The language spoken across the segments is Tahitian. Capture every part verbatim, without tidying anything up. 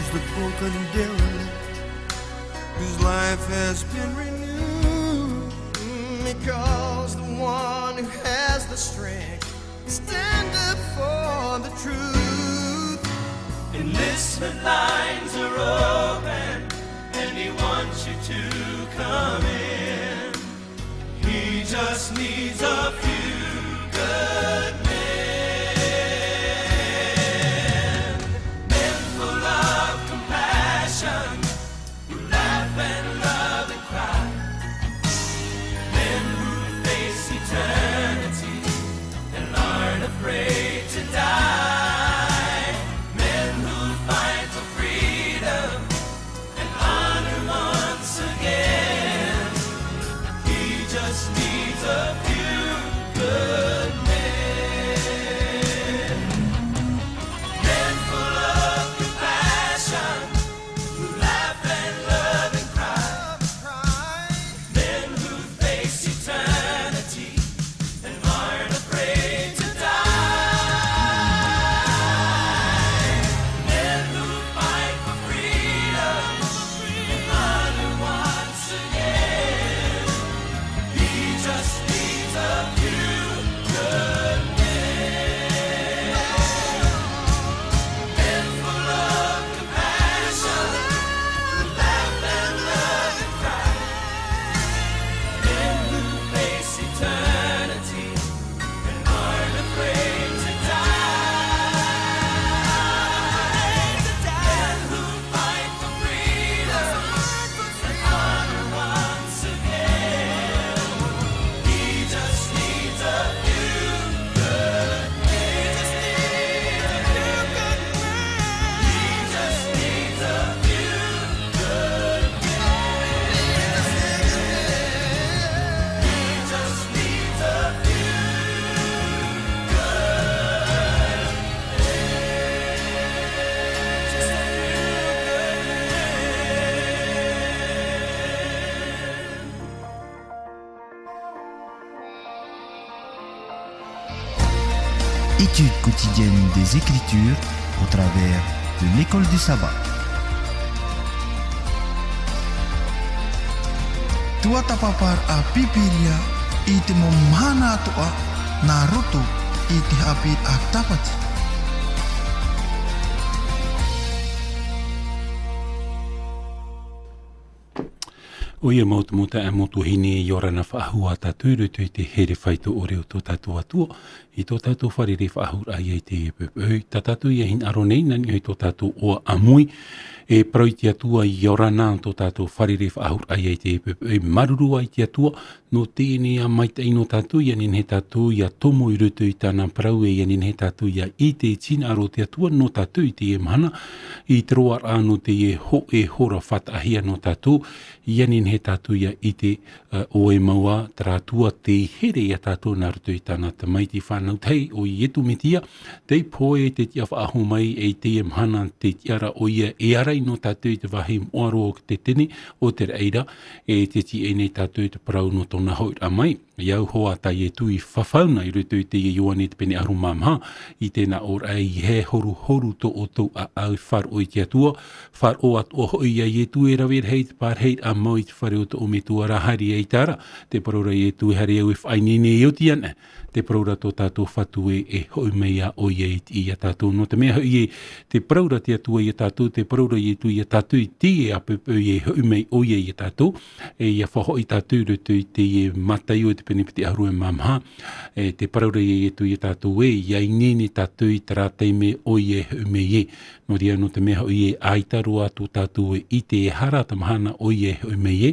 The broken derelict whose life has been renewed, because the one who has the strength to stand up for the truth. Enlistment lines are open, and he wants you to come in. He just needs a few good men, men full of compassion, who laugh and love and cry, men who face eternity and aren't afraid to die, men who fight for freedom and honor once again. He just needs a few good men. Men full of compassion, who laugh and love and cry. Men who face eternity and aren't afraid to die. Men who fight for freedom and honor once again. He just needs a few good men. Men full of compassion, who laugh and love and cry. Men who face eternity and aren't afraid to die. Men who fight for freedom and honor once again. He just needs a few good men. He just needs a few good men. He just needs a few good men. Étude quotidienne des Écritures au travers de l'école du sabbat. Tuatāpaparaʻa Pīpīria i te mau mahana atoʻa nā roto i te haʻapiʻiraʻa Tāpati. ʻOia mau te mau taeaʻe mau tuahine, ʻia ora na faʻahou ā tātou i roto i te here faito ʻore o tō tātou Atua, i tō tātou fārerei faʻahou raʻa ia i teie poʻipoʻi. Tā tātou ʻia hinaʻaro nei, nā niʻa i tō tātou ʻoaʻoa ʻāmui. E parau i te Atua, ʻia ora na tō tātou fārerei faʻahou raʻa ia i teie poʻipoʻi. Māuruuru ā i te Atua, nō teie nei ā maitaʻi nō tātou, ʻia nehenehe tātou ʻia tomo i roto i tāna parau, e ʻia nehenehe tātou ʻia ʻite i te hinaʻaro o te Atua nō tātou i teie mahana, i te roaraʻa nō teie hōʻē hora faʻataʻahia nō tātou, ʻia nehenehe tātou ʻia ʻite, ā, ʻoe mau ā, terā Atua tei here ia tātou nā roto i tāna Tamaiti fānau tahi, ʻo Ietu Metia, tei pohe, tei tiʻa faʻahou mai, e i teie mahana tē tiʻa ra ʻoia e ārai nō tātou i te vāhi moʻa roa o te tini, o te raʻi ra, e tē tiʻa nei tātou i te parau nō tōna hoʻiraʻa mai. ʻIa au hoʻi tā Ietu i fafau na i roto i teie Ioane te pene ʻahuru mā maha, i tēnā ʻōraʻa, ʻeiaha e horuhoru tō ʻoutou ʻāʻau e faʻaroʻo i te Atua, faʻaroʻo atoʻa hoʻi ia Ietu e rave rahi i te pārahiraʻa mau i te fare o tō ʻoutou Metua ra, haere ai terā, tē parau ra Ietu, e haere au e faʻaineine, e oti ana, tē parau ra tō tātou Fatu ē, e hoʻi mai ā ʻoia i te, ia tātou. Nō te mea hoʻi ē, tē parau ra te Atua ia tātou, tē parau ra Ietu ia tātou i teie poʻipoʻi ē, e hoʻi mai ʻoia ia tātou, e ʻia faʻahoʻi tātou i roto i teie Mataio te pene piti ʻahuru e mā maha, e tē parau ra ia Ietu ia tātou ē, ʻia ineine tātou i terā taime ʻoia e hoʻi mai ē. Nō reira, nō te mea hoʻi ē, ʻaita roa atu tātou e ʻite e aha rā te mahana ʻoia e hoʻi mai ē,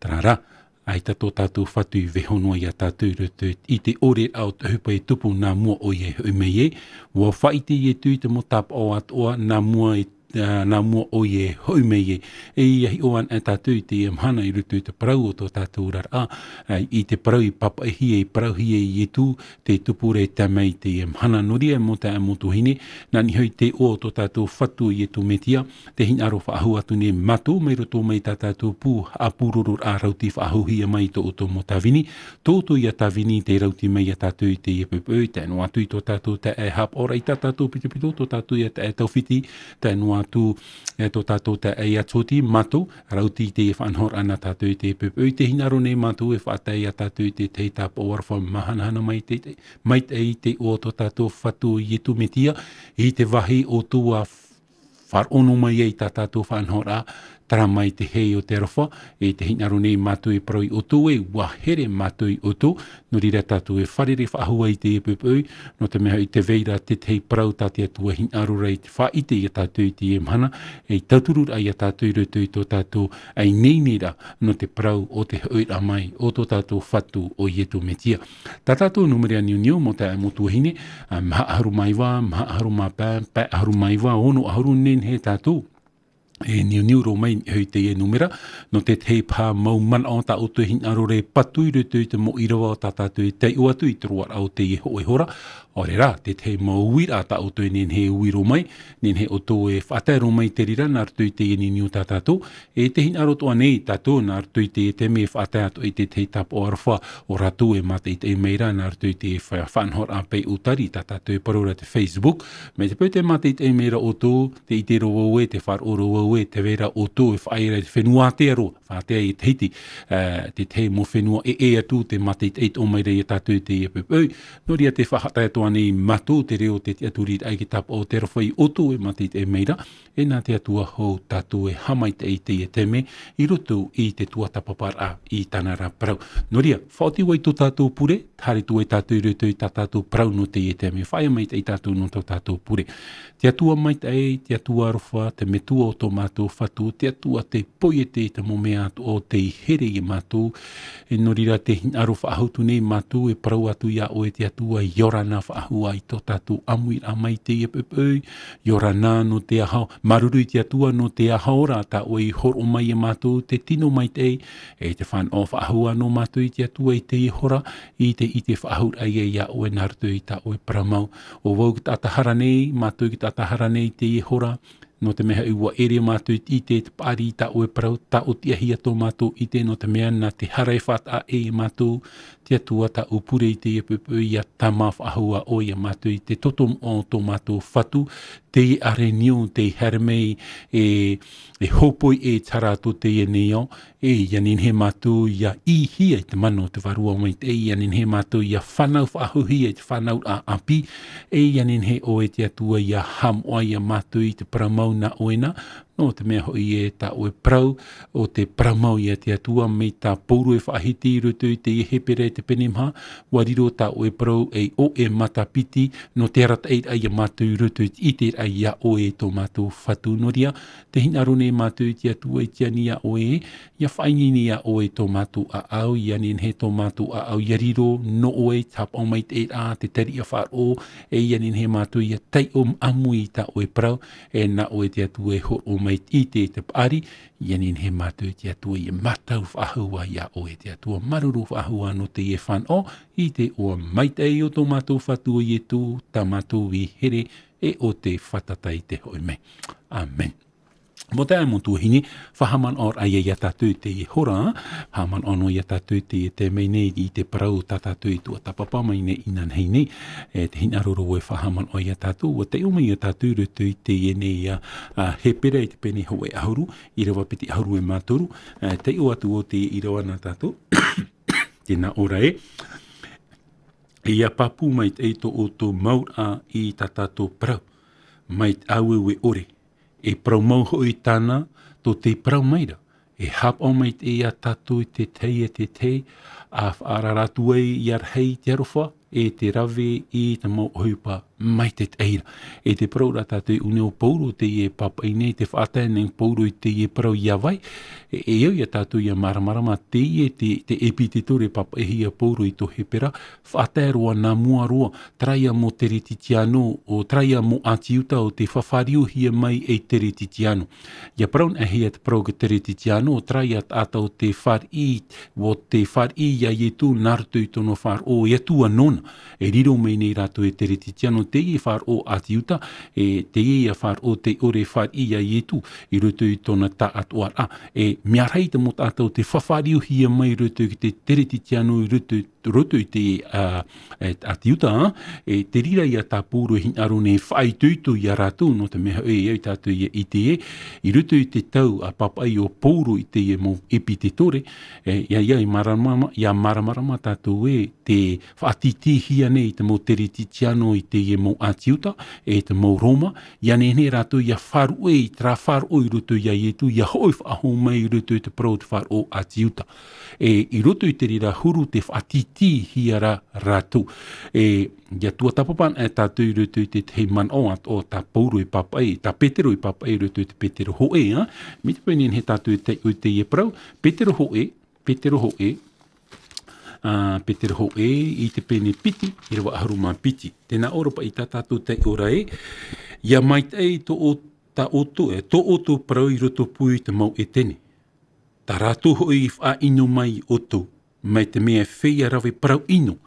terā rā, ʻaita tō tātou Fatu i vaiiho noa ia tātou i roto i te ʻore o te ʻohipa e tupu nā mua ʻoia e hoʻi mai ē. ʻUa faʻaʻite Ietu i te mau tāpaʻo atoʻa nā mua i, ā, nā mua ʻoia e hoʻi mai ē. E ʻia hiʻo anaʻe tātou i teie mahana i roto i te parau o tō tātou oraraʻa, ā, i te parau i pāpaʻihia, i parauhia e Ietu, tē tupu ra e tae mai i teie mahana. Nō reira, e mau taeaʻe, e mau tuahine, nā niʻa hoʻi i te iʻoa o tō tātou Fatu ʻo Ietu Metia, tē hinaʻaro faʻahou atu nei mātou mai roto mai i tā tātou pū haʻapūrororaʻa rauti faʻahouhia mai i tō ʻoutou mau tāvini, tō ʻoutou ïa tāvini tē rauti mai ia tātou i teie poʻipoʻi, tae noa atu i tō tātou taeaʻe haʻapaʻoraʻa, i tā tātou pitopito, tō tātou ïa taeaʻe taufiti, tae noa tū, e tō tātou taeaʻe a Toti, mātou, rauti i te faʻanahoraʻa nā tātou i te poʻipoʻi, tē hinaʻaro nei mātou e faʻatae ia tātou i te tahi tāpaʻo aroha māhanahana mai te, mai te, i te iʻoa o tō tātou Fatu Iesu Mesia, i te vāhi ʻoutou ʻa faʻaroʻo mai ai tā tātou faʻanahoraʻa, terā mai te hei o te aroha, e tē hinaʻaro nei mātou e parau ia ʻoutou ē, ʻua here mātou ia ʻoutou, nō reira tātou e fārerei faʻahou i teie poʻipoʻi, nō te mea hoʻi tē vai ra te tahi parau tā te Atua e hinaʻaro ra i te faʻaʻite ia tātou i teie mahana, e tauturu ra ia tātou i roto i tō tātou ʻaineineraʻa, nō te parau o te hoʻiraʻa mai o tō tātou Fatu ʻo Iesu Mesia. Tā tātou nūmera niuniu mau taeaʻe mau tuahine, ā, maha ʻahuru mā iva, maha ʻahuru mā pae, pae ʻahuru mā iva, ono ʻahuru, nehenehe tātou e niuniu roa mai i niʻa i teie nūmera, nō te tahi paha mau manaʻo tā ʻoutou e hinaʻaro ra e patu i roto i te mau ʻīrava o tā tātou e taiʻo atu i te roaraʻa o teie hōʻē hora, ʻaore rā, te tahi mau uiraʻa tā ʻoutou e nehenehe e ui roa mai, nehenehe ʻoutou e faʻatae roa mai i te reira nā roto i teie niuniu tā tātou, e tē hinaʻaro atoʻa nei tātou nā roto i te taime e faʻatae atoʻa i te tahi tāpaʻo aroha, ʻo rātou e mātaʻitaʻi mai ra nā roto i te fa-, faʻanahoraʻa pae ʻūtari, tā tātou e parau ra te Facebook, mai te peu tē mātaʻitaʻi mai ra ʻoutou, tē ʻite roa vau ē, tē faʻaroʻo roa vau ē, tē vai ra ʻoutou e faʻaea ra i te fenua ātea roa, faʻaea i Tahiti, ā, te tahi mau fenua ʻē, ʻē atu tē mātaʻitaʻi atoʻa mai ra ia tātou i teie poʻipoʻi, nō reira tē faʻatae atoʻa nei mātou te reo o te tiʻaturiraʻa i te tāpaʻo o te aroha ia ʻoutou e mātaʻitaʻi mai ra, e nā te Atua hoʻi tātou e haʻamaitaʻi i teie taime, i roto i te tuatāpaparaʻa i tāna ra parau. Nō reira, faʻaoti ā i tō tātou pure, haere atu ai tātou i roto i tā tātou parau nō teie taime, faʻaea maitaʻi tātou nō tō tātou pure. Te Atua maitaʻi, te Atua aroha, te Metua o tō mātou Fatu, te Atua tē poiete i te mau mea atoʻa o tei here ia mātou, e nō reira tē hinaʻaro faʻahou atu nei mātou e parau atu ia ʻoe te Atua, ʻia ora na faʻahou ā i tō tātou ʻāmuiraʻa mai i teie poʻipoʻi, ʻia ora na nō te aha, māuruuru i te Atua nō te aha ora tā ʻoe i hōroʻa mai ia mātou, te tino maitaʻi, e te fānaʻo faʻahou ā nō mātou i te Atua i teie hora, i te, i te faʻahouraʻa ia ʻoe nā roto i tā ʻoe parau mau. ʻO vau i te taʻata hara nei, mātou i te taʻata hara nei i teie hora, nō te mea hoʻi ʻua ʻere mātou i te, i te paʻari i tā ʻoe parau, tāʻotiʻahia tō mātou ʻite, nō te mea nā te hara e faʻataʻa ʻē ia mātou, te Atua tāʻu pure i teie poʻipoʻi ʻia tāmā faʻahou ā ʻoe ia mātou i te toto moʻa o tō mātou Fatu, teie ʻāreʻa niu, tei haere mai e, e hōpoi ʻē i te hara atu o teie nei ao, e ʻia nehenehe mātou ʻia ʻīhia i te mana o te Vārua Maitaʻi, ʻia nehenehe mātou ʻia fānau faʻahouhia i te fānauraʻa ʻāpī, e ʻia nehenehe ʻoe te Atua ʻia haʻamoʻa ia mātou i te parau mau nā ʻoe na, nō te mea hoʻi ē tā ʻoe parau, ʻo te parau mau ia te Atua mai tā Pauro e faʻahiti i roto i te Hepera i te pene maha, ʻua riro tā ʻoe parau ei ʻoʻe matapiti, nō te arataʻiraʻa ia mātou i roto i te ʻiteraʻa ia ʻoe e tō mātou Fatu. Nō reira, tē hinaʻaro nei mātou i te Atua i te ani ia ʻoe, ʻia faʻaineine ia ʻoe tō mātou ʻāʻau, ʻia nehenehe tō mātou ʻāʻau ʻia riro nō ʻoe, te haʻapaʻo maitaʻiraʻa, te tariʻa faʻaroʻo, e ʻia nehenehe mātou ʻia taiʻo ʻāmui i tā ʻoe parau, e nā ʻoe te Atua e hōroʻa mai i te, te paʻari, ʻia nehenehe mātou te Atua ʻia mātau faʻahou ā ia ʻoe te Atua, māuruuru faʻahou ā nō teie fānaʻo, i te iʻoa maitaʻi o tō mātou Fatu ʻo Iesu, tā mātou i here, e ʻo te fātata i te hoʻi mai. ʻĀmene. Mau taeaʻe mau tuahine, faʻahaʻamanaʻoraʻa ia tātou i teie hora, faʻahaʻamanaʻo noa ia tātou i te, te mea nei i te parau tā tātou i tuatāpapa mai nei inanahi nei, e tē hinaʻaro ra e faʻahaʻamanaʻo ia tātou, ʻua taiʻo mai ia tātou i roto i teie nei ia, ā, Hepera i te pene hōʻē ʻahuru, ʻīrava piti ʻahuru e mā toru, e, taiʻo atu ʻo te ʻīrava nā tātou, tē nā ʻō ra ē, ʻia pāpū maitaʻi tō ʻoutou mauraʻa i tā tātou parau, mai te ʻāueue ʻore, e parau mau hoʻi tāna, tō te parau mai ra, e haʻapaʻo maitaʻi ia tātou i te tahi e te tahi, ʻa faʻaara atu ai ia rahi i te aroha, e te rave i te mau ʻohipa mai te tahi ra. E te parau ra tātou i ʻō nei ʻo Pauro teie e pāpaʻi nei, tē faʻatae nei Pauro i teie parau ia vai, e, e au ia tātou ʻia māramarama teie te, te ʻepitetore pāpaʻihia e Pauro i tō Hepera, faʻatae roa nā mua roa, terā ia mau Keretitiano, ʻo terā ia mau ʻĀti Iuta ʻo tē fāriuhia mai ei Keretitiano. ʻIa parau anaʻe hia te parau Keretitiano, terā ia taʻata ʻo tē fāriʻi, ʻo tē fāriʻi ia Iesu nā roto i tōna faʻaroʻo e Atua nōna. E riro mai nei rātou e Teretitiano, teie faʻaroʻo ʻāti Iuta, e teie ia faʻaroʻo tei ʻore e fāriʻi ia Ietu i roto i tōna taʻatoʻaraʻa. E mea rahi te mau taʻata o tei fafariuhia mai i roto i te Teretitiano i roto, roto i te, ā, e, ʻāti Iuta, ā, e te reira ia tā Pauro e hinaʻaro nei e faʻaitoito ia rātou, nō te mea hoʻi e au tātou ia ʻite ē, i roto i te tau a pāpaʻi o Pauro i teie mau ʻepitetore, e, ia, ia, i māramarama, ia māramarama tātou ē, te faʻatītīhia nei te mau Teretitiano i teie mau ʻāti Iuta, e te mau Roma, ia nehenehe rātou ia faʻaruʻe i terā faʻaroʻo i roto ia Ietu, ia hoʻi faʻahou mai i roto i te parau o te faʻaroʻo ʻāti Iuta. E, i roto i te reira huru te faʻatītīhia ra rātou. E, ia tuatāpapa anaʻe tātou i roto i te tahi manaʻo atoʻa tā Pauro e pāpaʻi, tā Petero e pāpaʻi i roto i te Petero hōʻē, ā? Mai te peu nehenehe tātou e taiʻo i teie parau, Petero hōʻē, Petero hōʻē, ā, Petero hōʻē, i te pene piti, ʻīrava ʻahuru mā piti. Tē nā ʻō ra paʻi tā tātou taiʻo ra ē, ia maitaʻi tō ʻō-, tā ʻoutou, e, tō ʻoutou parau i rotopū i te mau ʻētene. Tā rātou hoʻi i faʻaʻino mai ia ʻoutou, mai te mea e feiā rave parau ʻino,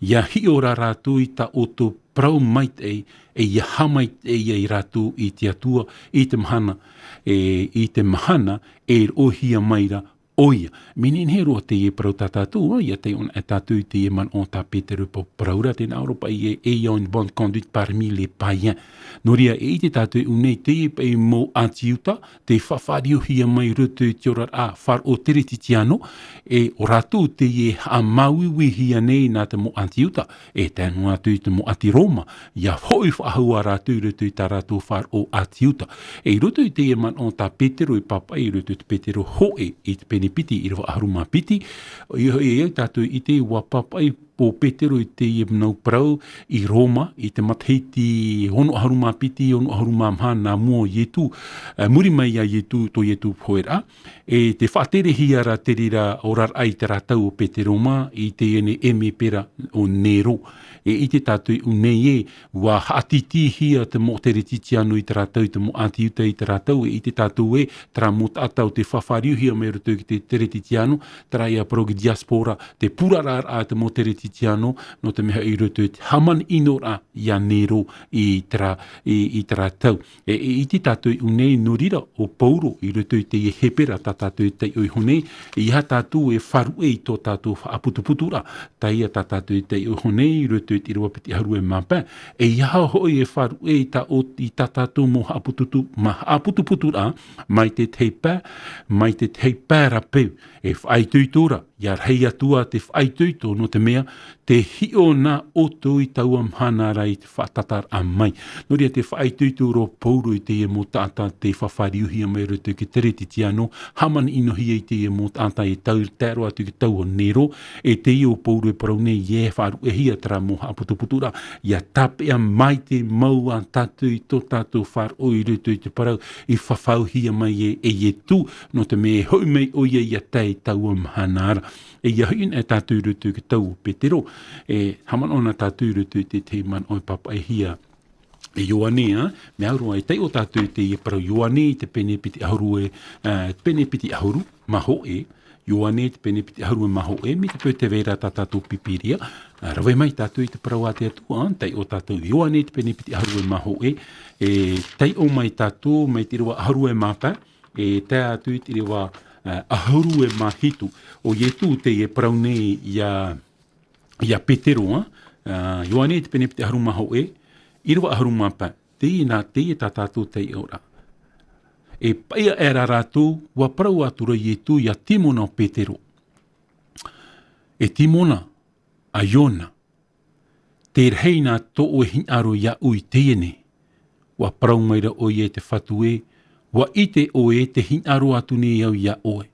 ia hiʻo rā rātou i tā ʻoutou parau maitaʻi, e ia haʻamaitaʻi ai rātou i te Atua, i te mahana, e, i te mahana e roʻohia mai ra ʻoia. Mea nehenehe roa teie parau tā tātou, ā, ia taiʻo anaʻe tātou i teie manaʻo tā Petero e parau ra, tē nā ʻō ra paʻi ē, ayant une bonne conduite parmi les païens. Nō reira, e ʻite tātou i ʻō nei, teie paʻi mau ʻāti Iuta, tei fafariuhia mai i roto i te oraraʻa faʻaroʻo Teretitiano, e ʻo rātou teie e haʻamāuiuihia nei nā te mau ʻāti Iuta, e tae noa atu i te mau ʻāti Roma, ia hoʻi faʻahou ā rātou i roto i tā rātou faʻaroʻo ʻāti Iuta. E i roto i teie manaʻo tā Petero e pāpaʻi i roto i te Petero hōʻē i te pene piti, ʻīrava ʻahuru mā piti, ʻoia hoʻi, e au tātou i ʻite ē, ʻua pāpaʻi ʻo Petero i teie mau parau i Roma, i te matahiti ono ʻahuru mā piti, ono ʻahuru mā maha nā mua o Ietu, e, muri mai ia Ietu, tō Ietu hōʻēraʻa, e tē faʻaterehia ra te reira oraraʻa i terā tau o Petero mā, i teie nei ʻēmepera o Nero. E ʻite tātou i ʻō nei ē, ʻua haʻatītīhia te mau Teretitiano i terā tau, te mau ʻāti Iuta i terā tau, e ʻite tātou ē, terā mau taʻata o tei fafariuhia mai i roto i te Teretitiano, terā ia parau ki diaspora, te puraraʻa a te mau Teretitiano, nō te mea i roto i te hāmani ʻino ra ia Nero i terā, i, i terā tau. E, e ʻite tātou i ʻō nei, nō reira, ʻo Pauro, i roto i teie Hepera tā tātou e taiʻo iho nei, ʻeiaha tātou e faʻaruʻe i tō tātou haʻaputuputuraʻa, teie tā tātou e taiʻo iho nei, i roto i te ʻīrava piti ʻahuru e mā pae, ʻeiaha hoʻi e faʻaruʻe i tā ʻo-, i tā tātou mau haʻapututu-, ma-, haʻaputuputuraʻa, mai te tahi pae, mai te tahi pae ra peu, e faʻaitoito ra, ʻia rahi atu ā te faʻaitoito, nō te mea, tē hiʻo na ʻoutou i taua mahana ra i te faʻatataraʻa mai. Nō reira tē faʻaitoito ra ʻo Pauro i teie mau taʻata tei fafariuhia mai i roto i te Teretitiano, hāmani ʻinohia i teie mau taʻata e tau, tae roa atu i te tau o Nero, e teie ʻo Pauro e parau nei ē, faʻaruʻehia terā mau haʻaputuputuraʻa, ʻia tāpeʻa maite mau ā tātou i tō tātou faʻaroʻo i roto i te parau i fafauhia mai e, e Ietu, nō te mea e hoʻi mai ʻoia ʻia tae i taua mahana ra. E ʻia hoʻi anaʻe tātou i roto i te tau o Petero, e haʻamanaʻo na tātou i roto i te, te manaʻo e pāpaʻihia e Ioane, ā, mea au roa e taiʻo tātou i teie parau Ioane i te pene piti ʻahuru e, ā, pene piti ʻahuru mā hōʻē, Ioane i te pene piti ʻahuru e mā hōʻē, mai te peu tē vai ra tā tātou Pīpīria, ā, rave mai tātou i te parau a te Atua, ā, taiʻo tātou Ioane i te pene piti ʻahuru e mā hōʻē, e taiʻo mai tātou, mai te ʻīrava ʻahuru e mā pae, e tae atu i te ʻīrava, ā, ʻahuru e mā hitu. ʻO Ietu teie e parau nei ia, ia Petero, ā, ā, Ioane i te pene piti ʻahuru mā hōʻē, ʻīrava ʻahuru mā pae, teie nā, teie tā tātou taiʻoraʻa. E paʻi aʻera rātou, ʻua parau atura Ietu ia Timona ʻo Petero. E Timona, a Iona, tē rahi na tō ʻoe hinaʻaro iāʻu i teie nei. ʻUa parau maira ʻoia e te Fatu ē, ʻua ʻite ʻoe tē hinaʻaro atu nei au iā ʻoe.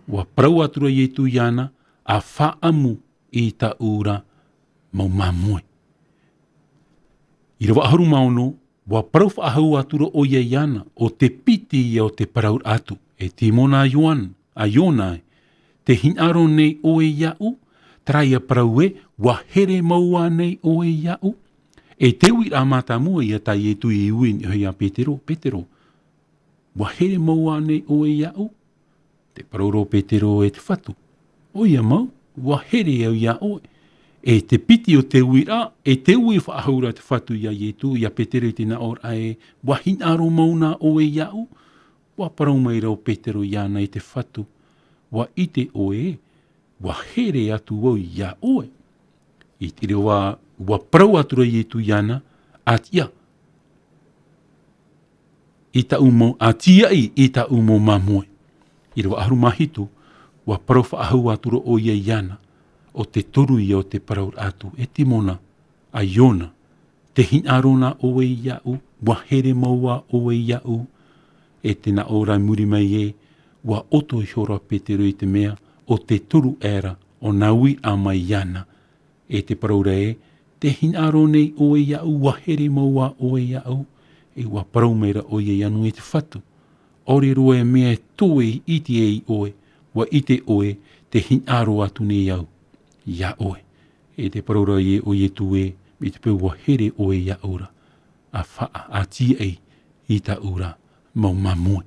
ʻUa parau atura Ietu iāna, ʻa faʻaʻamu i tāʻu ra mau māmoe. ʻĪrava ʻahuru mā ono, ʻua parau faʻahou atura ʻoia iāna, ʻo te piti ia o te parauraʻa atu. E Timona a Ioan, a Iona ē, tē hinaʻaro nei ʻoe iāʻu, terā ia parau ē, ʻua here mau ā nei ʻoe iāʻu? E te uiraʻa mātāmua ïa tā Ietu i ui i niʻa iho iā Petero, Petero, ʻua here mau ā nei ʻoe iāʻu? Tē parau ra ʻo Petero e te Fatu, ʻoia mau, ʻua here au iā ʻoe. E te piti o te uiraʻa, e te ui faʻahou ra te Fatu iā Ietu, iā Petero i te naʻo ra ē, ʻua hinaʻaro mau nā ʻoe iāʻu? ʻUa parau mai ra ʻo Petero iāna i te Fatu, ʻua ʻite ʻoe, ʻua here atu au iā ʻoe. I te reira, ʻua parau atu ra Ietu iāna, ʻa tiʻa, i tāʻu mau, ʻa tiaʻi i tāʻu mau māmoe. ʻĪrava ʻahuru mā hitu, ʻua parau faʻahou atu ra ʻoia iāna, ʻo te toru ia o te parau atu, e Timona, ʻa Iona, tē hinaʻaro na ʻoe iāʻu, ʻua here mau ā ʻoe iāʻu? E te naʻo ra i muri mai ē, ʻua ʻoto ihora Petero i te mea, ʻo te toru aʻera, ʻo nā uiraʻa mai iāna. E te parau ra ē, tē hinaʻaro nei ʻoe iāʻu, ʻua here mau ā ʻoe iāʻu? E ʻua parau mai ra ʻoia iāna i te Fatu, ʻaore roa e mea e toe ʻite ai ʻoe, ʻua ʻite ʻoe, tē hinaʻaro atu nei au iā ʻoe. E te parau ra ē ʻo Ietu ē, mai te peu ʻua here ʻoe iāʻu ra, ʻa faʻa, ʻa tiaʻi i tāʻu ra mau māmoe.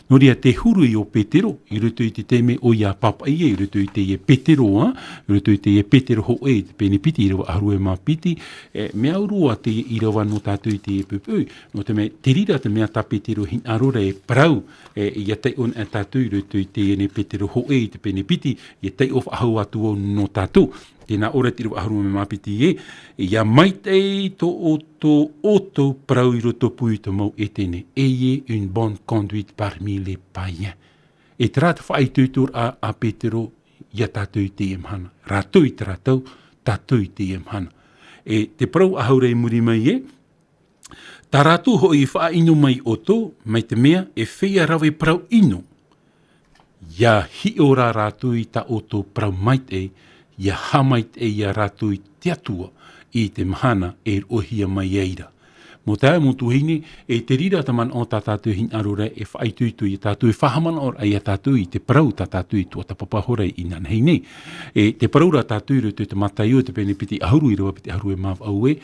Nō reira, te huru ïa o Petero, i roto i te taime ʻoia pāpaʻi ai, i roto i teie Petero, ā, i roto i teie Petero hōʻē, i te pene piti, ʻīrava ʻahuru e mā piti, e, mea au roa teie ʻīrava nō tātou i teie poʻipoʻi, nō te mea, te reira te mea tā Petero e hinaʻaro ra e parau, e, ʻia taiʻo na tātou i roto i teie nei Petero hōʻē, i te pene piti, ʻia taiʻo faʻahou atu au nō tātou. Tē nā ʻō ra te ʻīrava ʻahuru e mā piti ē, ʻia maitaʻi tō ʻoutou, ʻoutou parau i rotopū i te mau ʻētene, ayez une bonne conduite parmi les païens. E terā te faʻaitoitoraʻa a Petero iā tātou i teie mahana. Rātou i te rātou, tātou i teie mahana. E te parau faʻahou ra i muri mai ē, tā rātou hoʻi i faʻaʻino mai ʻoutou, mai te mea, e feiā rave parau ʻino. ʻIa hiʻo ra rātou i tā ʻoutou parau maitaʻi, ʻia haʻamaitaʻi ia rātou i te Atua, i te mahana e roʻohia mai ai ra. Mau taeaʻe, mau tuahine, e te reira te manaʻo tā tātou e hinaʻaro ra e faʻaitoito iā tātou, e faʻahaʻamanaʻo ra iā tātou i te parau tā tātou i tuatāpapa ihora inanahi nei. E te parau ra tātou i roto i te Mataio, te pene piti ʻahuru, ʻīrava piti ʻahuru e mā vaʻu ē,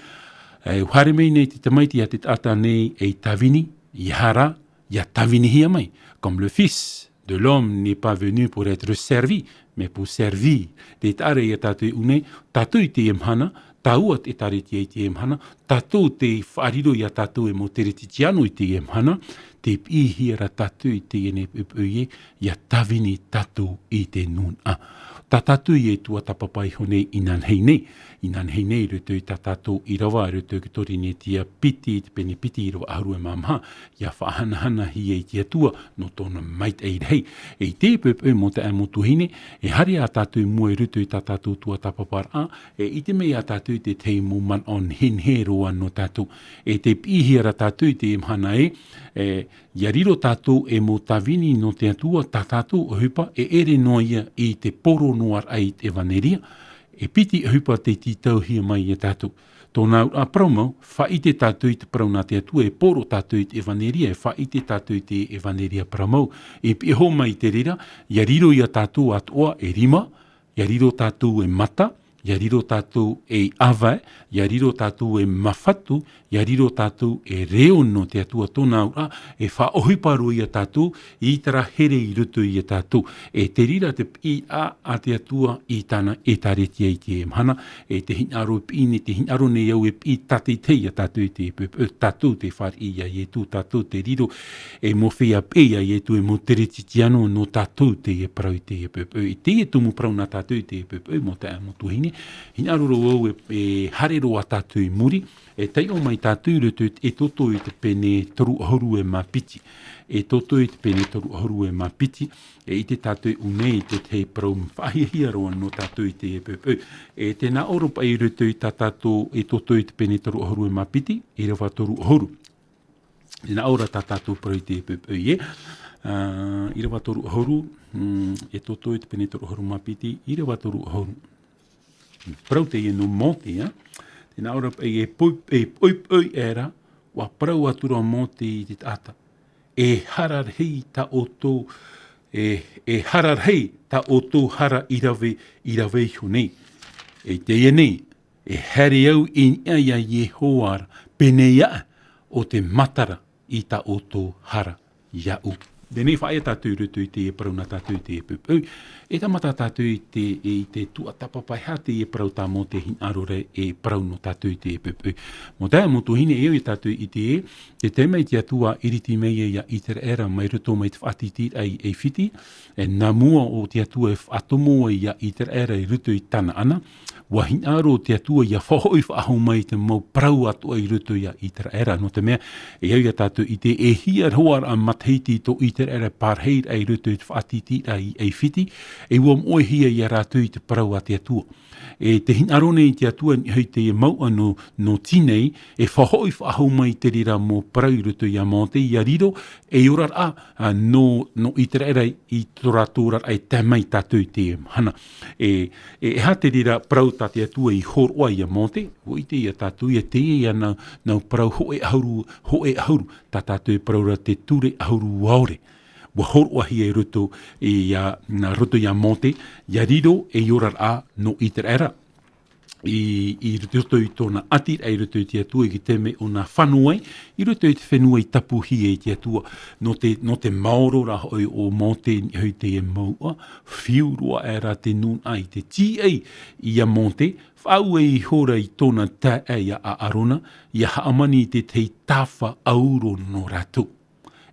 e, ʻua haere mai nei te Tamaiti iā te taʻata nei ei tāvini, ʻeiaha rā, ʻia tāvinihia mai, comme le Fils de l'homme n'est pas venu pour être servi, mais pour servir. Tē taʻa ra iā tātou i ʻō nei, tātou i teie mahana, tāua te ʻĒtārētia i teie mahana, tātou tei faʻariro iā tātou e mau Teretitiāno i teie mahana, tē piʻihia ra tātou i teie nei poʻipoʻi ē, ʻia tāvini tātou i te nūnaʻa. Tā tātou e tuatāpapa iho nei inanahi nei, inanahi nei i roto i tā tātou ʻīrava, i roto i te Torinetia piti, te pene piti, ʻīrava ʻahuru e mā maha, ʻia faʻahanahanahia i te Atua nō tōna maitaʻi rahi. E i teie poʻipoʻi, mau taeaʻe, mau tuahine, e haere ā tātou i mua i roto i tā tātou tuatāpaparaʻa, e ʻite mai ā tātou i te tahi mau manaʻo nehenehe roa nō tātou. E tē piʻihia ra tātou i teie mahana ē, e, ʻia riro tātou ei mau tāvini nō te Atua, tā tātou ʻohipa, e ʻere noa ïa i te poro noa ra i te ʻEvaneria, e piti ʻohipa tei tītauhia mai iā tātou. Tōna auraʻa parau mau, faʻaʻite tātou i te parau nā te Atua, e poro tātou i te ʻEvaneria, e faʻaʻite tātou i te ʻEvaneria parau mau. E piʻi iho mai i te reira, ʻia riro iā tātou atoʻa ei rima, ʻia riro tātou ei mata, ʻia riro tātou ei ʻāvae, ʻia riro tātou ei māfatu, ʻia riro tātou ei reo nō te Atua, tōna auraʻa, e faʻaʻohipa roa iā tātou, i terā here i roto iā tātou. E te reira te piʻiraʻa a te Atua i tāna ʻĒtārētia i teie mahana, e tē hinaʻaro piʻi nei, tē hinaʻaro nei au e piʻi tātaʻitahi iā tātou i teie poʻipoʻi, tātou tei fāriʻi iā Ietu, tātou tei riro ei mau feiā peʻe iā Ietu, ei mau Teretitiāno nō tātou teie parau i teie poʻipoʻi. I teie tumu parau nā tātou i teie poʻipoʻi, mau taeaʻe, mau tuahine, hinaʻaro roa au e, e haere roa tātou i muri, e taiʻo mai tātou i roto i te Exodo i te pene toru ʻahuru e mā piti. Exodo i te pene toru ʻahuru e mā piti, e ʻite tātou i ʻō nei i te tahi parau faʻahiahia roa nō tātou i teie poʻipoʻi. E tē nā ʻō ra paʻi i roto i tā tātou Exodo i te pene toru ʻahuru e mā piti, ʻīrava toru ʻahuru. Tē nā ʻō ra tā tātou parau i teie poʻipoʻi ē. Ā, ʻīrava toru ʻahuru, mm, Exodo i te pene toru ʻahuru mā piti, ʻīrava toru ʻahuru. Parau teie nō Mōte, ā. Tē nā ʻō ra paʻi e poʻi-, e poʻipoʻi aʻera, ʻua parau atu ra Mōte i te taʻata. E hara rahi tā ʻoutou, e, e hara rahi tā ʻoutou hara i rave, i rave iho nei. E teie nei, e haere au i niʻa iā Iehova ra, pēneiaʻe, ʻo te matara i tā ʻoutou hara iāʻu. Tē nei faʻaea tātou i roto i te parau nā tātou i te pupu. E tāmata tātou i te, i te tuatāpapa e aha te parau tā Mōte e hinaʻaro ra e parau nō tātou i te pupu. Mō tae, mō tuahine, e au ia tātou i te, te taime i te Atua iriti mai ia Iteraera mai roto mai te faʻatītīraʻa i Efiti, e nā mua o te Atua e faʻatomo ai ia Iteraera i roto i Tanaana, ʻua hinaʻaro te Atua ʻia faʻahoʻi faʻahou mai te mau parau atoʻa i roto ia Iteraera. Nō te mea, e au ia tātou i te e hia roa raʻa matahiti tō Iteraera e pārahi ra i roto i te faʻatītīraʻa i Efiti, e ʻua moʻehia ia rātou i te parau a te Atua. E te hinaʻaro nei te Atua i niʻa i te mouʻa nō, nō Tinei, e faʻahoʻi faʻahou mai te reira mau parau i roto ia Mōte, ʻia riro ei oraraʻa, ā, nō, nō Iteraera i tō rātou oraraʻa e tae mai tātou i teie mahana. E, e, e aha te reira parau tā te Atua i hōroʻa ia Mōte, ʻua ʻite ia tātou, ʻia teie ia nā, nā parau hōʻē ʻahuru, hōʻē ʻahuru, tā tātou e parau ra te ture ʻahuru ʻaore. ʻUa hōroʻahia i roto ia, nā roto ia Mōte, ʻia riro ei oraraʻa nō Iteraera. I, i roto i tōna ʻati, i roto i te Atua, i te mea ʻo nā fano ai, i roto i te fenua i tapuhia e te Atua, nō te, nō te maoro rā hoʻi o Mōte i niʻa i teie mouʻa, fiu roa aʻe rā te nūnaʻa i te tīaʻi ia Mōte, faʻaue iho ra i tōna taeaʻe ia ʻAarona, ʻia hāmani i te tahi tāfa ʻauro nō rātou.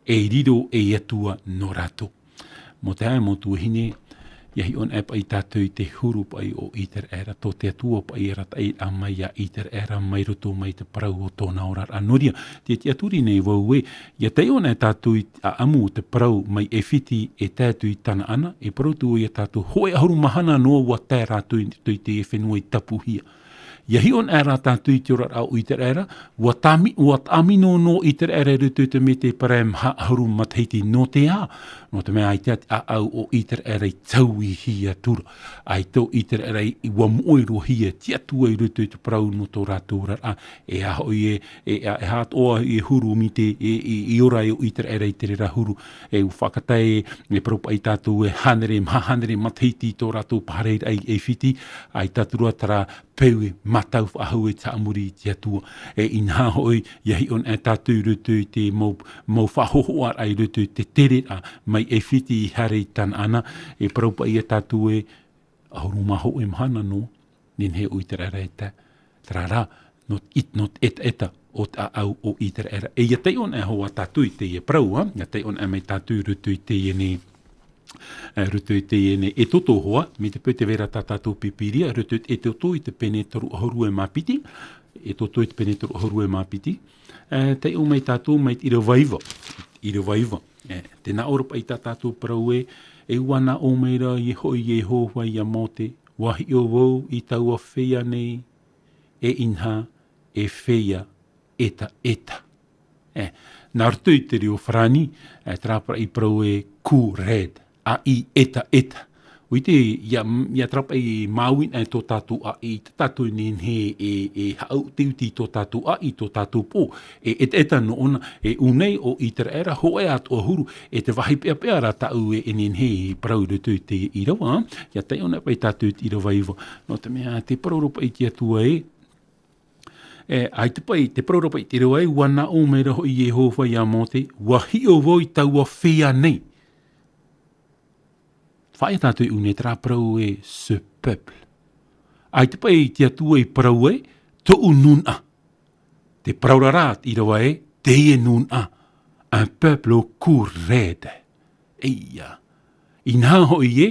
E riro ei Atua nō rātou. Mō te ʻāʻai, mō tuahine, ʻia hiʻo anaʻe paʻi tātou i te huru paʻi o Iteraera, tō te Atua paʻi arataʻi mai ia Iteraera mai roto mai te parau o tōna oraraʻa. Nō reira, tē tiʻaturi nei vau ē, ʻia taiʻo anaʻe tātou i te ʻāʻamu o te parau mai Efiti e tae atu i Tanaana, e parau atu ia tātou hōʻē ʻahuru mahana noa ʻua tae rātou i, i te fenua i tapuhia. ʻIa hiʻo anaʻe rā tātou i te oraraʻa o Iteraera, ʻua tāmi-, ʻua tāmino noa Iteraera i roto i te mea tē parau e maha ʻahuru matahiti, nō te aha? Nō te mea ʻaita te ʻāʻau o Iteraera i tauihia atu ra. ʻAita ʻo Iteraera i, ʻua moʻe roa hia te Atua i roto i te parau nō tō rātou oraraʻa. E aha hoʻi e, e, e aha atoʻa e huru mai te, e, i, i ora ai ʻo Iteraera i te reira huru. E ʻua faʻakata e, e parau paʻi tātou e hānere, maha hānere matahiti tō rātou pārahiraʻa i Efiti, ʻaita atu ra terā peu e mātau faʻahou e taʻa muri i te Atua. E inaha hoʻi, ʻia hiʻo anaʻe tātou i roto i te mau, mau faʻahōhoʻaraʻa i roto i te tereraʻa mai Efiti i haere i Tanaana, e parau paʻi ia tātou e ʻahuru mā hōʻē mahana noa, nehenehe ʻo Iteraera e tae, terā rā, nō, i, nō te ʻetaʻeta o te ʻāʻau o Iteraera. E ʻia taiʻo anaʻe hoʻi tātou i teie parau, ā, ʻia taiʻo anaʻe mai tātou i roto i teie nei, e, roto i teie nei Exodo hoʻi, mai te peu tē vai ra tā tātou Pīpīria, roto i te Exodo i te pene toru ʻahuru e mā piti, Exodo i te pene toru ʻahuru e mā piti, e, taiʻo mai tātou mai te ʻīrava iva, ʻīrava iva. E, tē nā ʻō ra paʻi tā tātou parau ē, e ʻua nā ʻō mai ra hoʻi Iehova ia Mōte, ʻua hiʻo vau i taua feiā nei, e inaha, e feiā ʻetaʻeta. E, nā roto i te reo farāni, e, terā paʻi parau e cœur raide, ʻāʻī ʻetaʻeta. ʻUa ʻite, ʻia, ʻia terā paʻi māuiui anaʻe tō tātou ʻāʻī, tā tātou e nehenehe e, e haʻautiuti i tō tātou ʻāʻī, tō tātou pō, e ʻetaʻeta nō ʻōna, e ʻū nei ʻo Iteraera, hōʻē atoʻa huru, e te vāhi peʻapeʻa rā tāʻu e, e nehenehe e parau i roto i te ʻīrava, ā, ʻia taiʻo anaʻe paʻi tātou i te ʻīrava iva. Nō te mea, tē parau ra paʻi te Atua ē, E, ʻaita paʻi, tē parau ra paʻi te reo ē, ʻua nā ʻō mai ra hoʻi Iehova ia Mōte, ʻua hiʻo vau i taua feiā nei. Faʻaea tātou i ʻō nei terā parau e ce peuple. ʻAita paʻi te Atua i parau ē, tōʻu nūnaʻa. Tē parau ra rā te ʻīrava ē, teie nūnaʻa. Un peuple au cœur raide. ʻEia. Inaha hoʻi ē,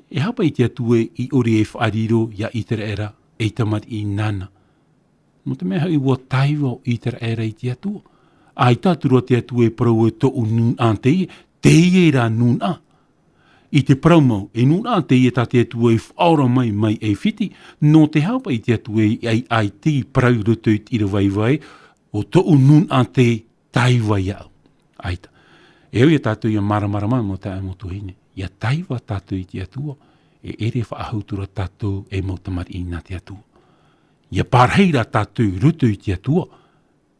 e aha paʻi te Atua i ʻore e faʻariro ia Iteraera ei tamariʻi nāna? Nō te mea hoʻi ʻua taiva ʻo Iteraera i te Atua. ʻAita atu ra te Atua e parau ē tōʻu nūnaʻa teie, teie rā nūnaʻa. I te parau mau, e nūnaʻa teie tā te Atua i faʻaora mai, mai ʻAifiti, nō te aha paʻi te Atua i, i, i te parau i roto i te ʻīrava iva ē, ʻo tōʻu nūnaʻa tē taiva iāʻu. ʻAita. E au ia tātou ʻia māramarama mau taeaʻe mau tuahine. ʻIa taiva tātou i te Atua, e ʻere faʻahou atu ra tātou ei mau tamariʻi nā te Atua. ʻIa pārahi rā tātou i roto i te Atua.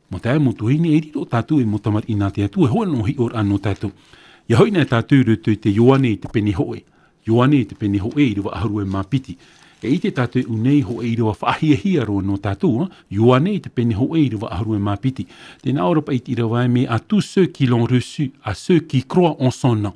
Mau taeaʻe mau tuahine, e riro tātou ei mau tamariʻi nā te Atua, e hōʻē noa hiʻoraʻa nō tātou. ʻIa hoʻi anaʻe tātou i roto i te Ioane i te pene hōʻē. Ioane i te pene hōʻē, ʻīrava ʻahuru e mā piti. E ʻite tātou i ʻū nei hōʻē ʻīrava faʻahiahia roa nō tātou, ā, Ioane i te pene hōʻē ʻīrava ʻahuru e mā piti. Tē nā ʻō ra paʻi te ʻīrava ē, mais à tous ceux qui l'ont reçu, à ceux qui croient en son nom.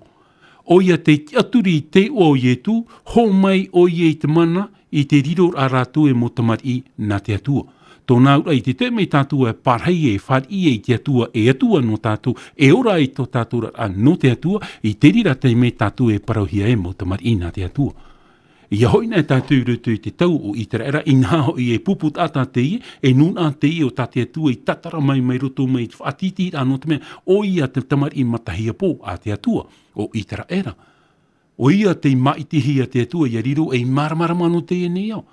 ʻOia tei tiʻaturi i te iʻoa o Ietu, hōmai ʻoia i te mana, i te riro ra rātou e mau tamariʻi nā te Atua. Tōna auraʻa, i te tae mai tātou e pārahi, e fāriʻi i te Atua, e Atua nō tātou, e ora i tō tātou oraraʻa nō te Atua, i te reira tae mai tātou e parauhia e mau tamariʻi nā te Atua. ʻIa hoʻi na tātou i roto i te tau o ʻĪteraʻera, inaha hoʻi e pupu taʻata teie, e nūnaʻa teie o tā te Atua i tatara mai, mai roto mai i te faʻatītīraʻa, nō te mea, ʻoia te tamariʻi matahiapo a te Atua, o ʻĪteraʻera. ʻOia tei māʻitihia te Atua, ʻia riro ei māramarama nō teie nei ao.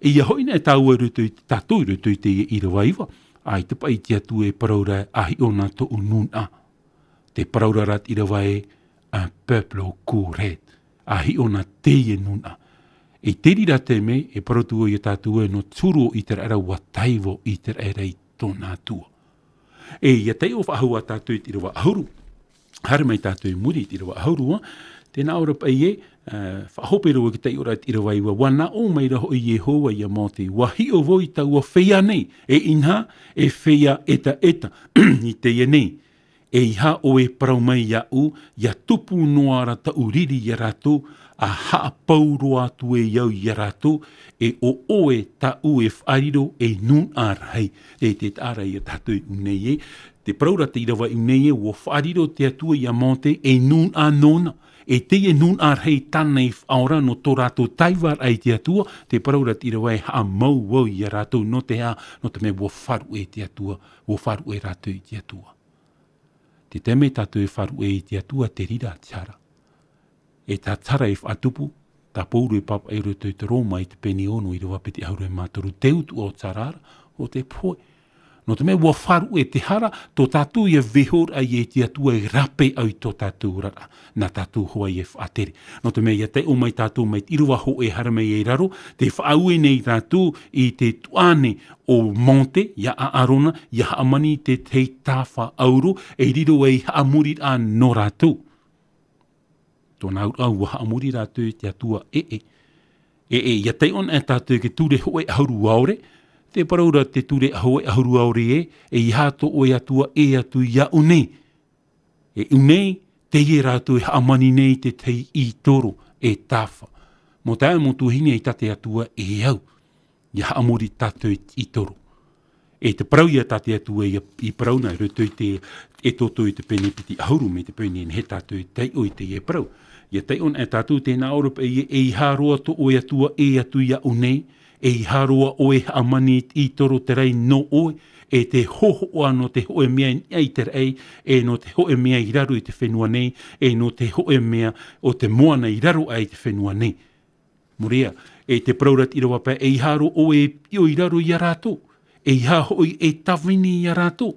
ʻIa hoʻi na tāua i roto i, tātou i roto i teie ʻīrava iva, ʻaita paʻi te Atua e parau ra, ʻa hiʻo na tōʻu nūnaʻa. Tē parau ra te ʻīrava ē, un peuple au cœur raide. ʻA hiʻo na teie nūnaʻa. I te reira tae mai, e parau atu ʻoia ia tātou ē, nō te huru o ʻĪteraʻera, ʻua taiva ʻĪteraʻera i tōna Atua. E, ʻia taiʻo faʻahou ā tātou i te ʻīrava ʻahuru. Haere mai tātou i muri i te ʻīrava ʻahuru, ā. Tē nā ʻō ra paʻi ē, ā, faʻahope roa i te taiʻoraʻa i te ʻīrava iva, ʻua nā ʻō mai ra hoʻi Iehova ia Mōte, ʻua hiʻo vau i taua feiā nei, e inaha, e feiā ʻetaʻeta, i teie nei. ʻEiaha ʻoe e parau mai iāʻu, ʻia tupu noa ra taʻu riri ia rātou, ʻa haʻapau roa atu e au ia rātou, e ʻo ʻoe tāʻu e faʻariro ei nūnaʻa rahi. E te taʻa ra ia tātou i ʻū nei ē, tē parau ra te ʻīrava i ʻū nei ē, ʻua faʻariro te Atua ia Mōte ei nūnaʻa nōna. E teie nūnaʻa rahi tāna i faʻaora nō tō rātou taivaraʻa i te Atua, tē parau ra te ʻīrava e haʻamau vau ia rātou, nō te aha, nō te mea ʻua faʻaruʻe te Atua, ʻua faʻaruʻe rātou i te Atua. Te taime tātou e faʻaruʻe i te Atua, te reira te hara. E tā te hara e faʻatupu, tā Pauro e pāpaʻi i roto i te Roma i te pene ono ʻīrava piti ʻahuru e mā toru, te utuʻa o te hara ra, ʻo te pohe. Nō te mea ʻua faʻaruʻe te hara, tō tātou ia vaiihoraʻa i te Atua e rāpae au i tō tātou oraraʻa, nā tātou hoʻi e faʻatere. Nō te mea ʻia taiʻo mai tātou mai te ʻīrava hōʻē haere mai i raro, tē faʻaue nei rātou i te tuahine o Mōte, ia ʻĀrona, ʻia haʻamani i te tahi tāfa ʻauro, e riro ei haʻamoriraʻa nō rātou. Tōna auraʻa ʻua haʻamori rātou i te Atua, ʻeʻe. ʻEʻe, ʻia taiʻo na tātou i te ture hōʻē ʻahuru ʻaore, tē parau ra te ture hōʻē ʻahuru ʻaore ē, ʻeiaha tō ʻoe Atua ʻē atu iāʻu nei. E ʻū nei, teie rātou e haʻamani nei i te tahi ʻītoro, e tāfa. Mau taeaʻe, mau tuahine, ʻaita te Atua e au. ʻIa haʻamori tātou i te ʻītoro. E te parau ia tā te Atua ʻia, i parau na i roto i te Exodo i te pene piti ʻahuru mai te pene e nā hea tātou e taiʻo i teie parau. ʻIa taiʻo na tātou tē nā ʻō ra paʻi ē, ʻeiaha roa tō ʻoe Atua ʻē atu iāʻu nei, ʻeiaha roa ʻoe e haʻamani i te ʻītoro te rahi nō ʻoe, e te hōhoʻa nō te hōʻē mea i niʻa i te raʻi, e nō te hōʻē mea i raro i te fenua nei, e nō te hōʻē mea o te moana i raro aʻe i te fenua nei. Mōreʻa, e te parau ra te ʻīrava paʻi, ʻeiaha roa ʻoe e piʻo i raro ia rātou, ʻeiaha hoʻi e tāvini ia rātou,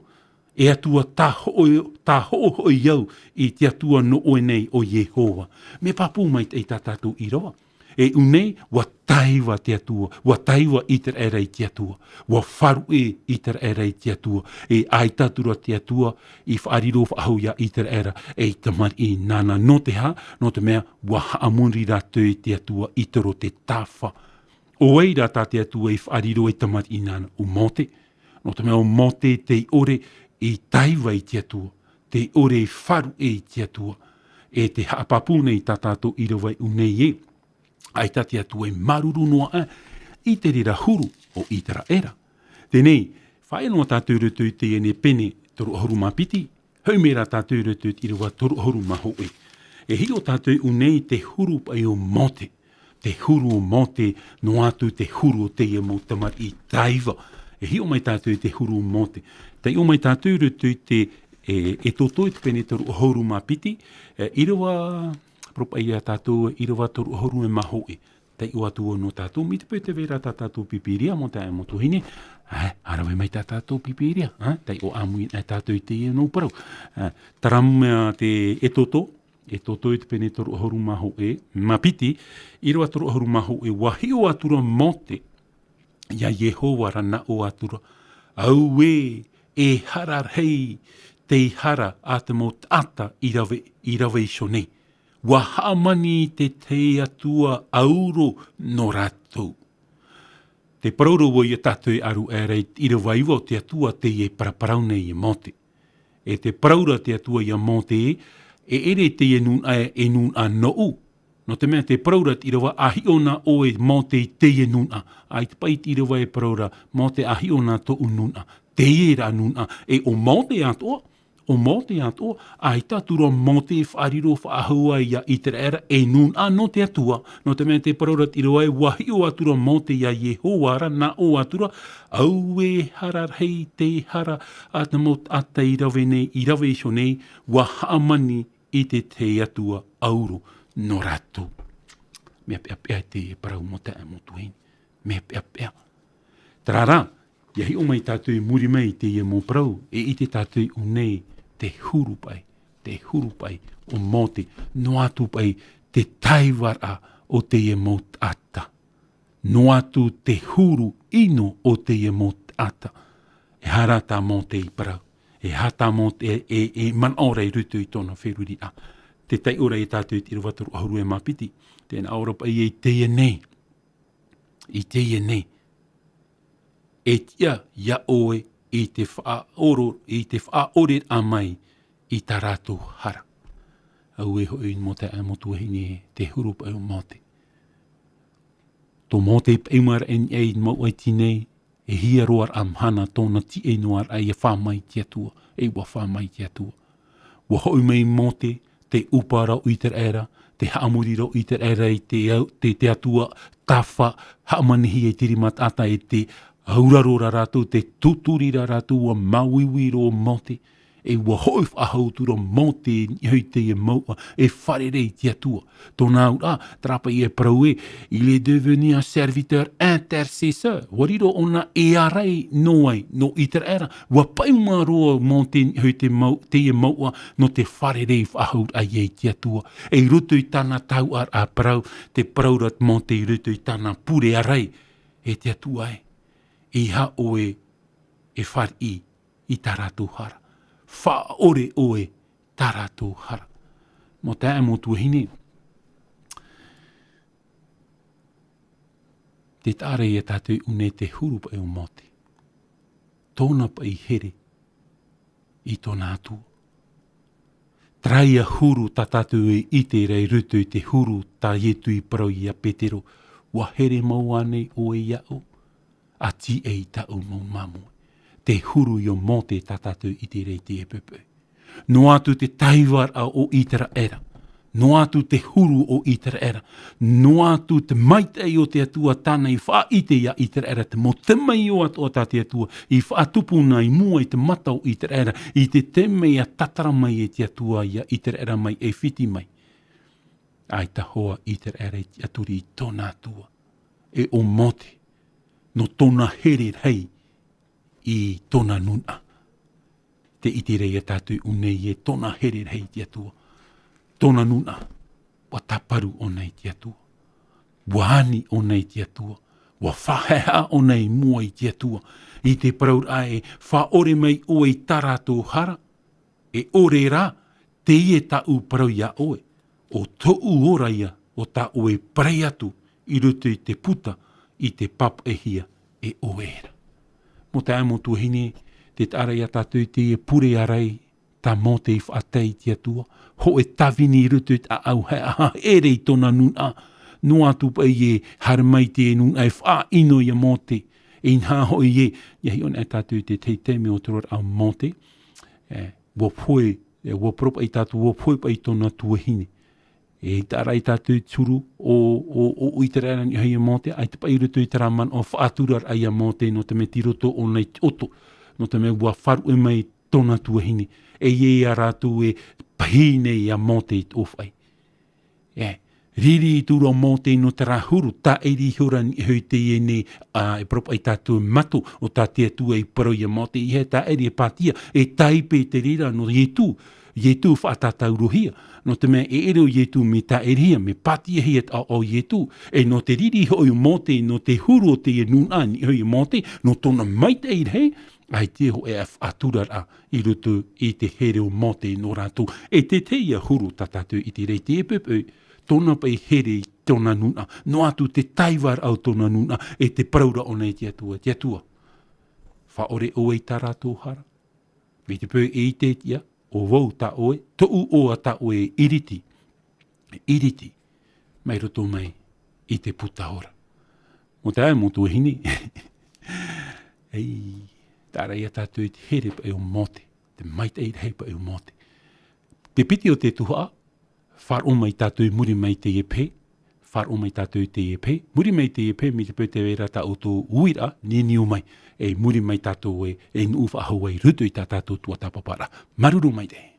e Atua tāhoʻo, tāhoʻo hoʻi au i te Atua nō ʻoe nei ʻo Iehova. Mea pāpū maitaʻi tā tātou ʻīrava. E ʻū nei, ʻua taiva te Atua, ʻua taiva ʻĪteraʻera i te Atua, ʻua faʻaruʻe ʻĪteraʻera i te Atua, e ʻaita atu ra te Atua i faʻariro faʻahou ia ʻĪteraʻera ei tamariʻi nāna, nō te aha, nō te mea ʻua haʻamori rātou i te Atua ʻītoro, te tāfa. ʻO vai rā tā te Atua i faʻariro ei tamariʻi nāna? ʻO Mōte. Nō te mea ʻo Mōte tei ʻore i taiva i te Atua, tei ʻore i faʻaruʻe i te Atua. E tē haʻapāpū nei tā tātou ʻīrava i ʻū nei ē, ʻaita te Atua e māuruuru noa aʻe i te reira huru o ʻĪteraʻera. Teie nei, faʻaea noa tātou i roto i teie nei pene toru ʻahuru mā piti, hoʻi mai rā tātou i roto i te ʻīrava toru ʻahuru mā hōʻē. E hiʻo tātou i ʻū nei te huru paʻi o Mōte. Te huru o Mōte, noa atu te huru o teie mau tamariʻi taiva. E hiʻo mai tātou i te huru o Mōte. Taiʻo mai tātou i roto i te, e, Exodo i te pene toru ʻahuru mā piti, e, ʻīrava, parau paʻi ia tātou, ʻīrava toru ʻahuru e mā hōʻē. Taiʻo atu nō tātou, mai te peu tē vai ra tā tātou Pīpīria, mau taeaʻe, mau tuahine, e, ʻa rave mai tā tātou Pīpīria, e, taiʻo ʻāmui na tātou i teie nō parau. E, terā mai te Exodo, Exodo i te pene toru ʻahuru mā hōʻē, mā piti, ʻīrava toru ʻahuru mā hōʻē, ʻua hiʻo atu ra Mōte ia Iehova ra nā ʻō atu ra, Auē, e hara rahi te hara a te mau taʻata i rave, i rave iho nei. ua haʻamani te, te Atua auro nō rātou. Te parau ra ʻoia tātou e ʻaru aʻera i te ʻīrava iva o te Atua teie e paraparau nei ia Mōte. E te parau ra te Atua ia Mōte, e ʻere teie nūnaʻa e nūnaʻa nōʻu. Nō te mea te parau ra te ʻīrava, a hiʻo na ʻoe Mōte i teie nūnaʻa. ʻAita paʻi te ʻīrava e parau ra, Mōte a hiʻo na tōʻu nūnaʻa. Teie rā nūnaʻa, e ʻo Mōte atoʻa, ʻo Mōte atoʻa, ʻaita atu ra Mōte e faʻariro faʻahou ai ia ʻĪteraʻera, e nūnaʻa nō te Atua. Nō te mea te parau ra te ʻīrava ē, ua hiʻo atu ra Mōte ia Iehova ra, nā ʻō atu ra, auē hara rahi te hara a te mau taʻata i rave nei, i rave iho nei, ua haʻamani i te, te Atua auro nō rātou. Mea peʻapeʻa teie parau Mōte, e mau tuahine. Mea peʻapeʻa. Terā rā, ia hiʻo mai tātou i muri mai i teie mau parau, e ʻite tātou i ʻō nei te huru paʻi, te huru paʻi o Mōte, noa atu paʻi te taivaraʻa o teie mau taʻata. Noa atu te huru ʻino o teie mau taʻata. Ehara tā Mōte i parau. Ehara tā Mōte e, e, e manaʻo ra i roto i tōna feruriraʻa. Te taiʻo ra ia tātou i te ʻīrava toru ʻahuru e mā piti. Tē nā ʻō ra paʻi ia i teie nei. I teie nei. E tiʻa ia ʻoe i te faʻaʻoro, i te faʻaʻoreraʻa mai i tā rātou hara. Auē hoʻi mau taeaʻe, mau tuahine, te huru paʻi o Mōte. Tō Mōte i paʻi mai ra i niʻa i te mau ʻaiti nei, e hia roa ra mahana tōna tiʻa noa ra ia fā mai i te Atua, e ua fā mai i te Atua. Ua hoʻi mai Mōte, te ʻupa ra o ʻĪteraʻera, te haʻamori ra o ʻĪteraʻera i te au-, te, te Atua, tāfa, haʻamanihia i te rima taʻata e te auraro ra rātou, te tūturi ra rātou, ua māuiui roa Mōte, e ua hoʻi faʻahou atu ra Mōte i niʻa i teie mouʻa, e fārerei i te Atua. Tōna auraʻa, terā paʻi e parau ē, il est devenu un serviteur intercesseur. Ua riro ʻōna e ārai nō ai, nō ʻĪteraʻera. Ua paʻi mai roa Mōte i niʻa i te mau-, teie mouʻa, nō te fārerei faʻahou ai i te Atua. E i roto i tāna taua parau, te parau ra Mōte i roto i tāna pure ārai, e te Atua ē, ʻeiaha ʻoe e fāriʻi i tā rātou hara. Faʻaʻore ʻoe tā rātou hara. Mau taeaʻe, mau tuahine, tē taʻa ra ia tātou i ʻō nei te huru paʻi o Mōte. Tōna paʻi here i tōna Atua. Terā ia huru tā tātou e ʻite ra i roto i te huru tā Ietu i parau ia Petero, ua here mau ānei ʻoe iāʻu? A tīaʻi tāʻu mau māmoe. Te huru ia Mōte tā tātou i ʻite ra i teie poʻipoʻi. Noa atu te taivaraʻa o ʻĪteraʻera. Noa atu te huru o ʻĪteraʻera. Noa atu te maitaʻi o te Atua tāna i faʻaʻite ia ʻĪteraʻera, te mau temeio atoʻa tā te Atua i faʻatupu na i mua i te mata o ʻĪteraʻera, i te taime ia tātara mai e te Atua ia ʻĪteraʻera mai ʻAifiti mai. ʻAita hoʻi ʻĪteraʻera i tiʻaturi i tōna Atua. E ʻo Mōte, nō tōna here rahi i tōna nūnaʻa. Tē ʻite ra ia tātou i ʻō nei ē tōna here rahi i te Atua. Tōna nūnaʻa, ua tāparu ʻōna i te Atua. Ua ani ʻōna i te Atua. Ua faʻahaʻehaʻa ʻōna i mua i te Atua. I te parauraʻa ē, faʻaʻore mai ʻoe i tā rātou hara, e ʻore rā, teie tāʻu parau iā ʻoe, ʻo tōʻu ora ia, ʻo tā ʻoe e parau atu, i roto i te puta, i te pāpaʻihia e ʻoe ra. Mau taeaʻe, mau tuahine, tē taʻa ra ia tātou i teie pure ārai, tā Mōte i faʻatae i te Atua, hōʻē tāvini i roto i te ʻāʻau haʻehaʻa ʻere i tōna nūnaʻa, noa atu paʻi ē haere mai te nūnaʻa e faʻaʻino ia Mōte, e inaha hoʻi ē, ʻia hiʻo anaʻe tātou i te tahi taime o te roaraʻa o Mōte, e, ua pohe, e, ua parau paʻi tātou, ua pohe paʻi tōna tuahine. E taʻa ra ia tātou i te huru o, o, o ʻĪteraʻera i niʻa iā Mōte, ʻaita paʻi i roto i terā manaʻo faʻaturaraʻa ia Mōte, nō te mea tei roto ʻōna i te ʻoto, nō te mea ua faʻaruʻe mai tōna tuahine. E ʻeiaha rātou e pahī nei ia Mōte i te ʻōfaʻi. E, riri atu ra Mōte nō terā huru, tāʻiri ihora i niʻa i teie nei, ā, e parau paʻi tātou e mato, ʻo tā te Atua i parau ia Mōte, ʻeiaha e tāʻiri e pātia, e tāipe i te reira nō Ietu, Ietu faʻatātaurohia. Nō te mea e ʻere ʻo Ietu mea tāʻirihia, mea pātiahia te ʻaoʻao o Ietu. E nō te riri hoʻi o Mōte, nō te huru o teie nūnaʻa i niʻa iā Mōte, nō tōna maitaʻi rahi, ʻAita e hōʻē faʻaturaraʻa i roto i te here o Mōte nō rātou. E teie huru tā tātou i te reira, te ʻepeʻepe, tōna paʻi here i tōna nūnaʻa, noa atu te taivaraʻa o tōna nūnaʻa, e te parauraʻa ʻōna i te Atua, te Atua. Faʻaʻore ʻoe i tā rātou hara. Mai te peu e ʻite ʻia, ʻo vau tā ʻoe, tōʻu iʻoa tā ʻoe e iriti. Iriti, mai roto mai i te puta ora. Mō te ʻae, mō te vahine. Ei, tāraʻi ia tātou i te here paʻi o Mōte, te maitaʻi rahi paʻi o Mōte. Te piti o te tuhaʻa, faʻaroʻo mai tātou i muri mai teie pē, faʻaroʻo mai tātou i teie pē, muri mai teie pē, mai te peu tē vai ra tā ʻoutou uiraʻa, niniu mai, e muri mai tātou e, e nuʻu faʻahou ai i roto i tā tātou tuatāpaparaʻa. Māuruuru maitaʻi.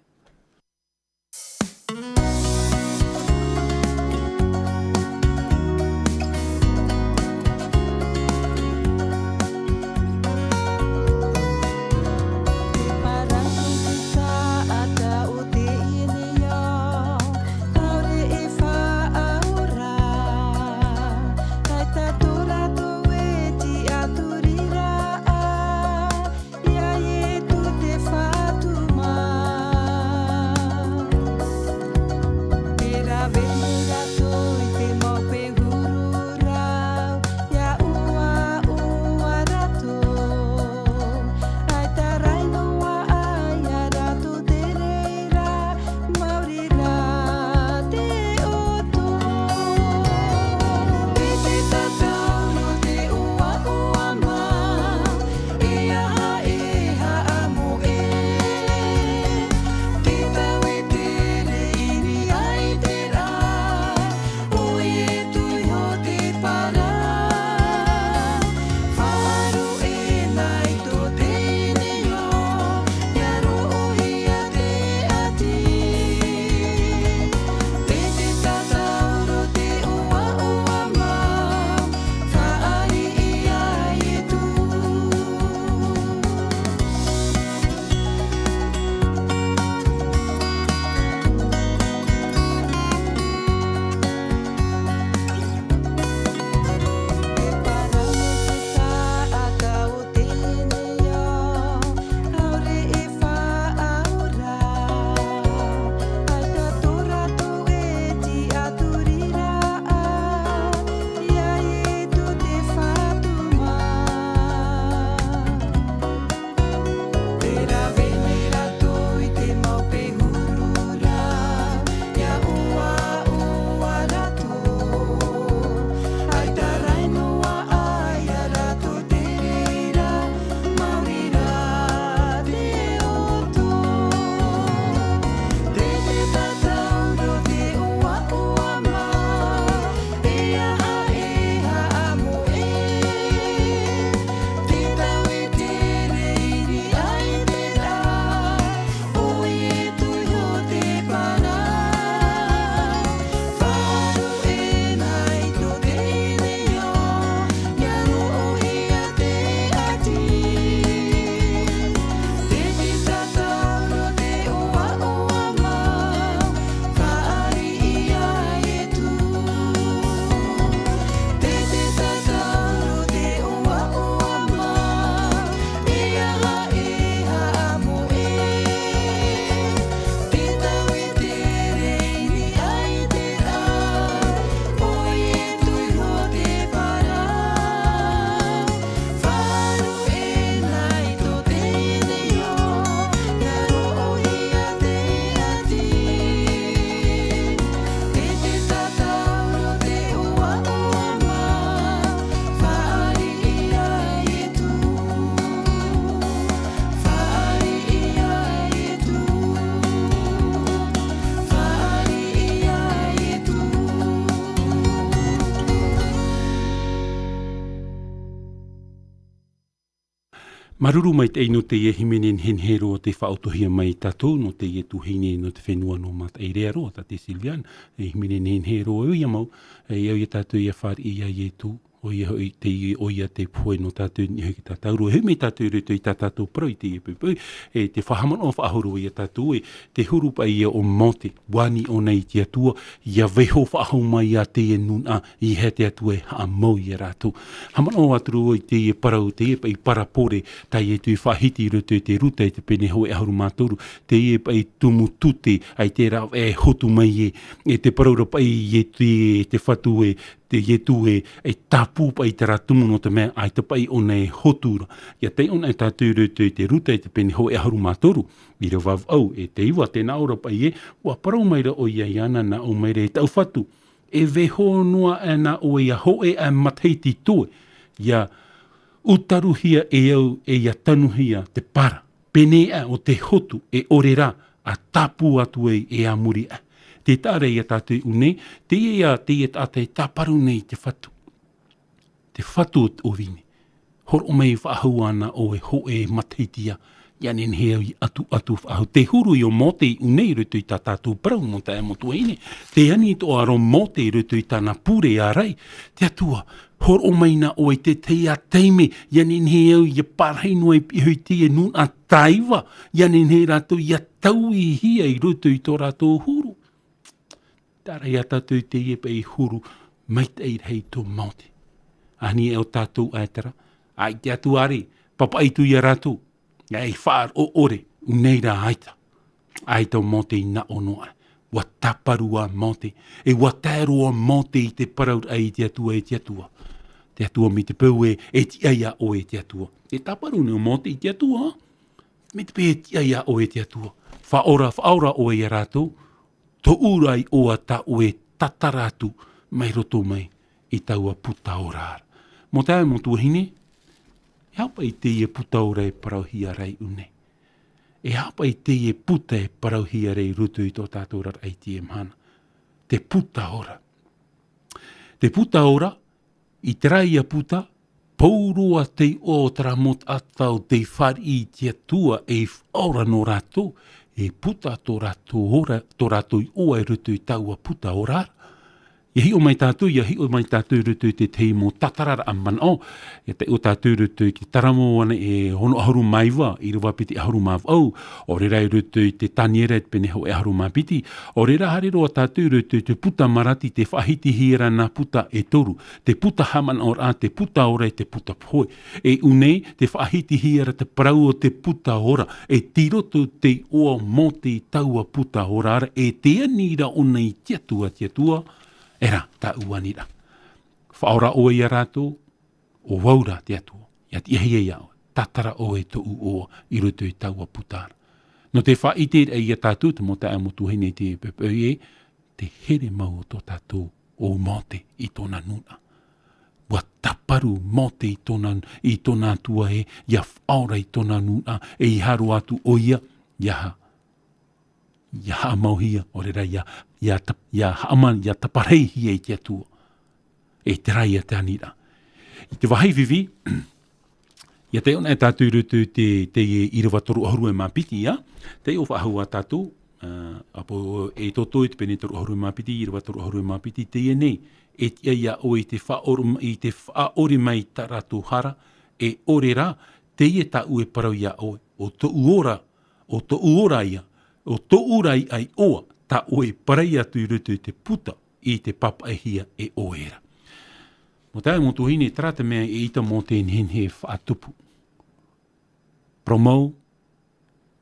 Ia Ietu te Fatu mā. E rave nei rātou i te mau pehuru rau, ia ʻuaʻua rātou. ʻAita rā noa ā ia rātou te reira, maori rā te ʻoto. E te tatauro te ʻoaʻoa mā, e aha e haʻamoʻe? Te tau e tere i niʻa i te rā, ʻo Ietu iho te parau. Faʻaruʻe na i tō teie nei ao, ia roʻohia te ʻati. E te tatauro te ʻoaʻoa mā, faʻaʻite ia Ietu. Te rave nei rātou i te mau pehuru rau, ia ʻuaʻua rātou. ʻAita rā noa ā ia rātou te reira, maori rā te ʻoto. E te tatauro te ʻoaʻoa mā, e aha e haʻamoʻe? Te tau e tere i niʻa i te rā, ʻo Ietu iho te parau. Faʻaruʻe na i tō teie nei ao, ia roʻohia te ʻati. E te tatauro te ʻoaʻoa mā, faʻaʻite ia Ietu. E te tatauro te ʻoaʻoa mā, e aha e haʻamoʻe? Te tau e tere i niʻa i te rā, ʻo Ietu iho te parau. Faʻaruʻe na i tō teie nei ao, ia roʻohia te ʻati. E te tatauro te ʻoaʻoa mā, faʻaʻite ia Ietu. Faʻaʻite ia Ietu. Faʻaʻite ia Ietu. Māuruuru maitaʻi nō teie hīmene nehenehe roa tē faʻaotihia mai ia tātou, nō teie tuahine nō te fenua nō Mataʻirearoa, tā te Sylviane, e hīmene nehenehe roa ʻoia mau, e au ia tātou ia fāriʻi ia Ietu, ʻoia hoʻi, teie ʻoia te pohe nō tātou i niʻa iho i te tātauro. E hoʻi mai tātou i roto i tā tātou parau i teie poʻipoʻi, e te faʻahaʻamanaʻo faʻahou ʻoia tātou ē, te huru paʻi ïa o Mōte, ʻua ani ʻōna i te Atua, ʻia vaiiho faʻahou mai ia teie nūnaʻa, ʻeiaha te Atua e haʻamau ia rātou. Haʻamanaʻo atu ra vau i teie parau, teie paʻi parabole, tā Ietu i faʻahiti i roto i te Ruta i te pene hōʻē ʻahuru mā toru, teie paʻi tumu tute, ʻaita e rave e hotu mai ē, e te parau ra paʻi Ietu, e te Fatu ē, te Ietu ē, e tāpū paʻi terā tumu nō te mea, ʻaita paʻi ʻōna e hotu ra. ʻIa taiʻo anaʻe tātou i roto i te Ruta i te pene hōʻē ʻahuru mā toru, ʻīrava vaʻu, e te iva, tē nā ʻō ra paʻi ē, ʻua parau mai ra ʻoia iāna, nā ʻō mai ra, e taʻu Fatu, e vaiiho noa aʻe na ʻoe ʻia hōʻē aʻe matahiti toe, ʻia ʻutaruhia e au, e ʻia tanuhia te para. Pēneiaʻe ʻo te hotu e ʻore ra, ʻa tāpū atu ai e a muri aʻe. Tē taʻa ra ia tātou i ʻō nei, teie ïa, teie taʻata e tāparu nei i te Fatu. Te Fatu o te ʻōvini. Hōroʻa mai faʻahou āna ʻoe, hōʻē matahiti ā, ʻia nehenehe au ʻia ʻatuʻatu faʻahou. Te huru ïa o Mōte i ʻō nei i roto i tā tātou parau nō taeaʻe mo tuahine. Tē ani atoʻa ra Mōte i roto i tāna pure ārai. Te Atua, hōroʻa mai na ʻoe i te tahi ā taime, ʻia nehenehe au ʻia parahi noa i pihaʻi i teie nūnaʻa tāiva, ʻia nehenehe rātou ʻia tauihia i roto i tō rātou huru. Taʻa ra ia tātou i teie paʻi huru maitaʻi rahi tō Mōte. Ani e ʻo tātou ʻaita ra, ʻaita te Atua ʻāreʻa, pāpaʻi atu ia rātou, ʻia faʻaroʻo ʻore, ʻō nei rā ʻaita. ʻAita ʻo Mōte i nā ʻō noa aʻe. ʻUa tāparu ā Mōte, e ʻua tae roa Mōte i te parauraʻa i te Atua, e te Atua. Te Atua, mai te peu ē, e tiʻa ia ʻoe e te Atua. E tāparu nei ʻo Mōte i te Atua, mai te peu e tiʻa ia ʻoe e te Atua. Faʻaora, faʻaora ʻoe ia rātou, tōʻu ra iʻoa tā ʻoe e tatara atu mai roto mai i taua puta ora ra. Mau taeaʻe, mau tuahine, e aha paʻi teie puta ora e parauhia ra i ʻō nei? E aha paʻi teie puta e parauhia ra i roto i tō tātou oraraʻa i teie mahana? Te puta ora. Te puta ora, i terā ïa puta, pauroa te iʻoa o terā mau taʻata o tei fāriʻi i te Atua ei faʻaora nō rātou, e puta tō rātou ora, tō rātou iʻoa i roto i taua puta ora ra. ʻIa hiʻo mai tātou, ʻia hiʻo mai tātou i roto i te tahi mau tatararaʻa manaʻo, ʻia taiʻo tātou i roto i te Taramo ʻana e ono ʻahuru mā iva, ʻīrava piti ʻahuru mā vaʻu, ʻaore rā i roto i te Taniera i te pene hōʻē ʻahuru mā piti, ʻaore rā haere roa tātou i roto i te puta Marati, tē faʻahitihia ra nā puta e toru, te puta haʻamanaʻoraʻa, te puta ora, e te puta pohe. E ʻō nei, tē faʻahitihia ra te parau o te puta ora, e tei roto te iʻoa o Mōte i taua puta ora ra, e tē ani ra ʻōna i te Atua, te Atua, e rā, tāʻu aniraʻa. Faʻaora ʻoe ia rātou, ʻo vau rā te Atua, ʻia tiʻahia ia ʻoe, tatara ʻoe tōʻu iʻoa i roto i taua puta ra. Nō te faʻaʻite ia tātou, te mau taeaʻe, mau tuahine, i te poʻipoʻi ē, te here mau o tō tātou ʻo Mōte i tōna nūnaʻa. ʻUa tāparu Mōte i tōna, i tōna Atua ē, ʻia faʻaora i tōna nūnaʻa, ʻeiaha roa atu ʻoia, ʻia ha-, ʻia haʻamauhia, ʻaore rā, ʻia, ʻia tap-, ʻia haʻama-, ʻia taparaʻihia i te Atua. E terā ïa te aniraʻa. I te vāhi fifi, ʻia taiʻo anaʻe tātou i roto i te, te ʻīrava toru ʻahuru e mā piti, ʻia taiʻo faʻahou ā tātou, ā, ʻapō Exodo i te pene toru ʻahuru e mā piti, ʻīrava toru ʻahuru e mā piti, teie nei, e tiʻa ia ʻoe i te faʻaʻore, i te faʻaʻore mai i tā rātou hara, e ʻore rā, teie tāʻu e parau ia ʻoe, ʻo tōʻu ora, ʻo tōʻu ora ïa, ʻo tōʻu ra iʻoa, tā ʻoe e parai atu i roto i te puta, i te pāpaʻihia e ʻoe ra. Mau taeaʻe, mau tuahine, terā te mea eʻita Mōte e nehenehe e faʻatupu. Parau mau,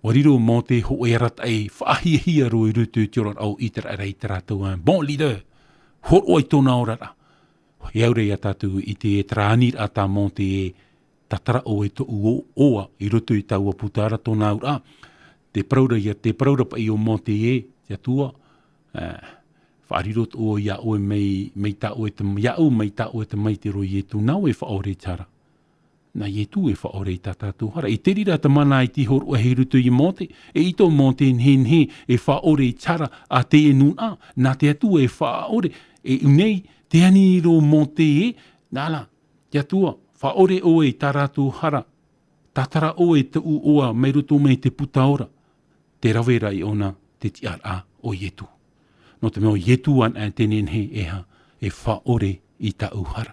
ʻua riro Mōte hōʻē arataʻi faʻahiahia roa i roto i te oraraʻa o ʻĪteraʻera i terā tau ā, bon leader, hōroʻa i tōna oraraʻa. E au ra ia tātou i ʻite terā aniraʻa tā Mōte e tatara ʻoe tōʻu ʻo-, ʻoa i roto i taua puta ra, tōna auraʻa. Te parau ra ïa, te parau ra paʻi o Mōte ē, te Atua, ā, faʻariro atoʻa ia ʻoe mai, mai tā ʻoe te, iāʻu mai tā ʻoe tamaiti roa Ietu, nāʻu e faʻaʻore i te hara. Nā Ietu e faʻaʻore i tā tātou hara. I te reira te mana i te hōroʻahia i roto ia Mōte, eʻita Mōte e nehenehe e faʻaʻore i te hara a teie nūnaʻa, nā te Atua e faʻaʻore, e ʻō nei, tē ani ra Mōte ē, nā reira, te Atua, faʻaʻore ʻoe i tā rātou hara, tatara ʻoe tōʻu ʻoa mai roto mai te puta ora, tē rave ra iʻōna te tiʻaraʻa o Ietu. Nō te mea ʻo Ietu anaʻe tē nehenehe e aha, e faʻaʻore i tāʻu hara.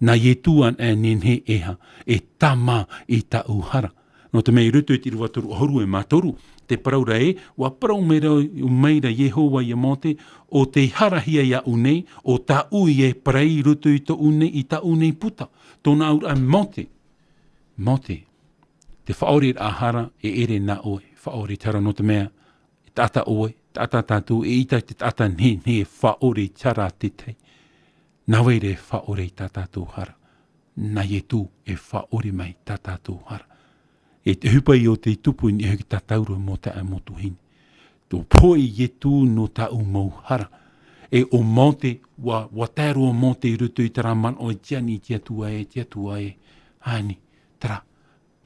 Nā Ietu anaʻe e nehenehe e aha, e tāmā i tāʻu hara. Nō te mea i roto i te ʻīrava toru ʻahuru e mā toru, te parau ra ē, ʻua parau mai ra, mai ra Iehova ia Mōte, ʻo tei harahia iāʻu nei, ʻo tāʻu ia e parai i roto i tōʻu nei, i tāʻu nei puta. Tōna auraʻa Mōte, Mōte, te faʻaʻore hara e ʻere nā ʻoe, faʻaʻore hara nō te mea, e taʻata ʻoe, taʻata tātou, eʻita te taʻata nehenehe e faʻaʻore hara te tahi. Nā vai ra e faʻaʻore i tā tātou hara. Nā Ietu e faʻaʻore mai tā tātou hara. E te ʻohipa ïa o tei tupu i niʻa iho i te tātauro mau taeaʻe mau tuahine. Tō pohe Ietu nō tāʻu mau hara. E ʻo Mōte, ʻua, ʻua tae roa Mōte i roto i terā manaʻo e tiʻa nei i te Atua ē, te Atua ē. Ani, terā,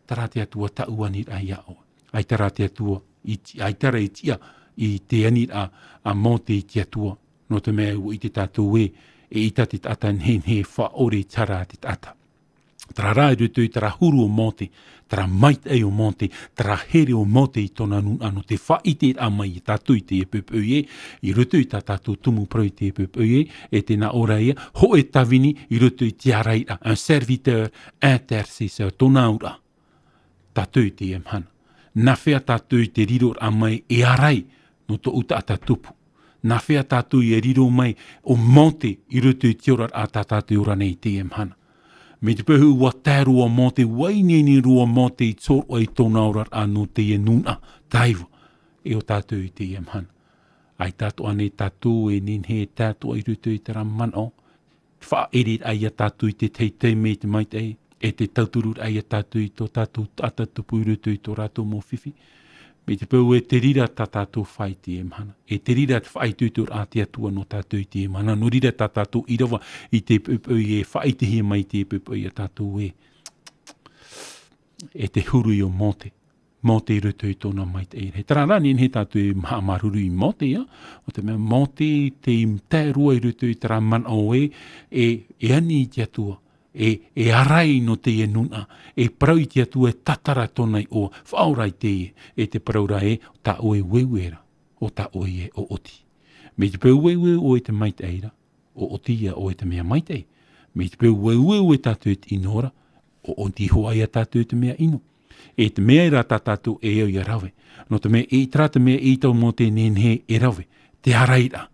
terā te Atua tāʻu aniraʻa iā ʻoe. ʻAita rā te Atua, i ti-, ʻaita rā i tiʻa i te aniraʻa a Mōte i te Atua. Nō te mea ʻua ʻite tātou ē, eʻita te taʻata nehenehe e faʻaʻore hara te taʻata. Terā rā i roto i terā huru o Mōte, terā maitaʻi o Mōte, terā here o Mōte i tōna nūnaʻa nō te faʻaʻiteraʻa mai ia tātou i teie poʻipoʻi ē, i roto i tā tātou tumu parau i teie poʻipoʻi ē, e te nā ʻō ra ïa, hōʻē tāvini i roto i te ārairaʻa, un serviteur intercesseur, tōna auraʻa. Tātou i teie mahana. Nā hea tātou i te riroraʻa mai e ārai nō tōʻu taʻata tupu? Nā hea tātou i riro mai ʻo Mōte i roto i te oraraʻa tā tātou e ora nei i teie mahana? Mai te peu ʻua tae roa Mōte, ʻua ineine roa Mōte i te hōroʻa i tōna oraraʻa nō teie nūnaʻa, taiva, e ʻo tātou i teie mahana. ʻAita atoʻa nei tātou e nehenehe e tae atoʻa i roto i terā manaʻo, faʻaʻereraʻa ia tātou i te tahi taime i te maitaʻi, e te tautururaʻa ia tātou i tō tātou taʻata tupu i roto i tō rātou mau fifi. Mai te peu e te reira tā tātou faʻaite i teie mahana. E te reira te faʻaitoitoraʻa a te Atua nō tātou i teie mahana. Nō reira tā tātou ʻīrava i teie poʻipoʻi e faʻaitehia mai i teie poʻipoʻi ia tātou ē. E te huru o Mōte. Mōte i roto i tōna maitaʻi. He terā rā, nehenehe tātou e haʻamāuruuru i Mōte, ʻia. ʻO te mea Mōte tei tae roa i roto i terā manaʻo ē, e, e ani i te Atua, e, e ārai nō teie nūnaʻa, e parau i te Atua e tātara tōna iʻoa, faʻaora i teie, e te parau ra ē, tā ʻoe ueue ra, ʻo tā ʻoe e ʻoʻoti. Mai te peu ueue ʻoe i te maitaʻi ra, ʻoʻoti ïa ʻoe i te mea maitaʻi. Mai te peu ueue tātou i te ʻino ra, ʻoʻoti hoʻi ïa tātou i te mea ʻino. E te mea rā tā tātou e au ʻia rave. Nō te mea eʻita rā te mea eʻita ʻo Mōte e nehenehe e rave. Te ārairaʻa.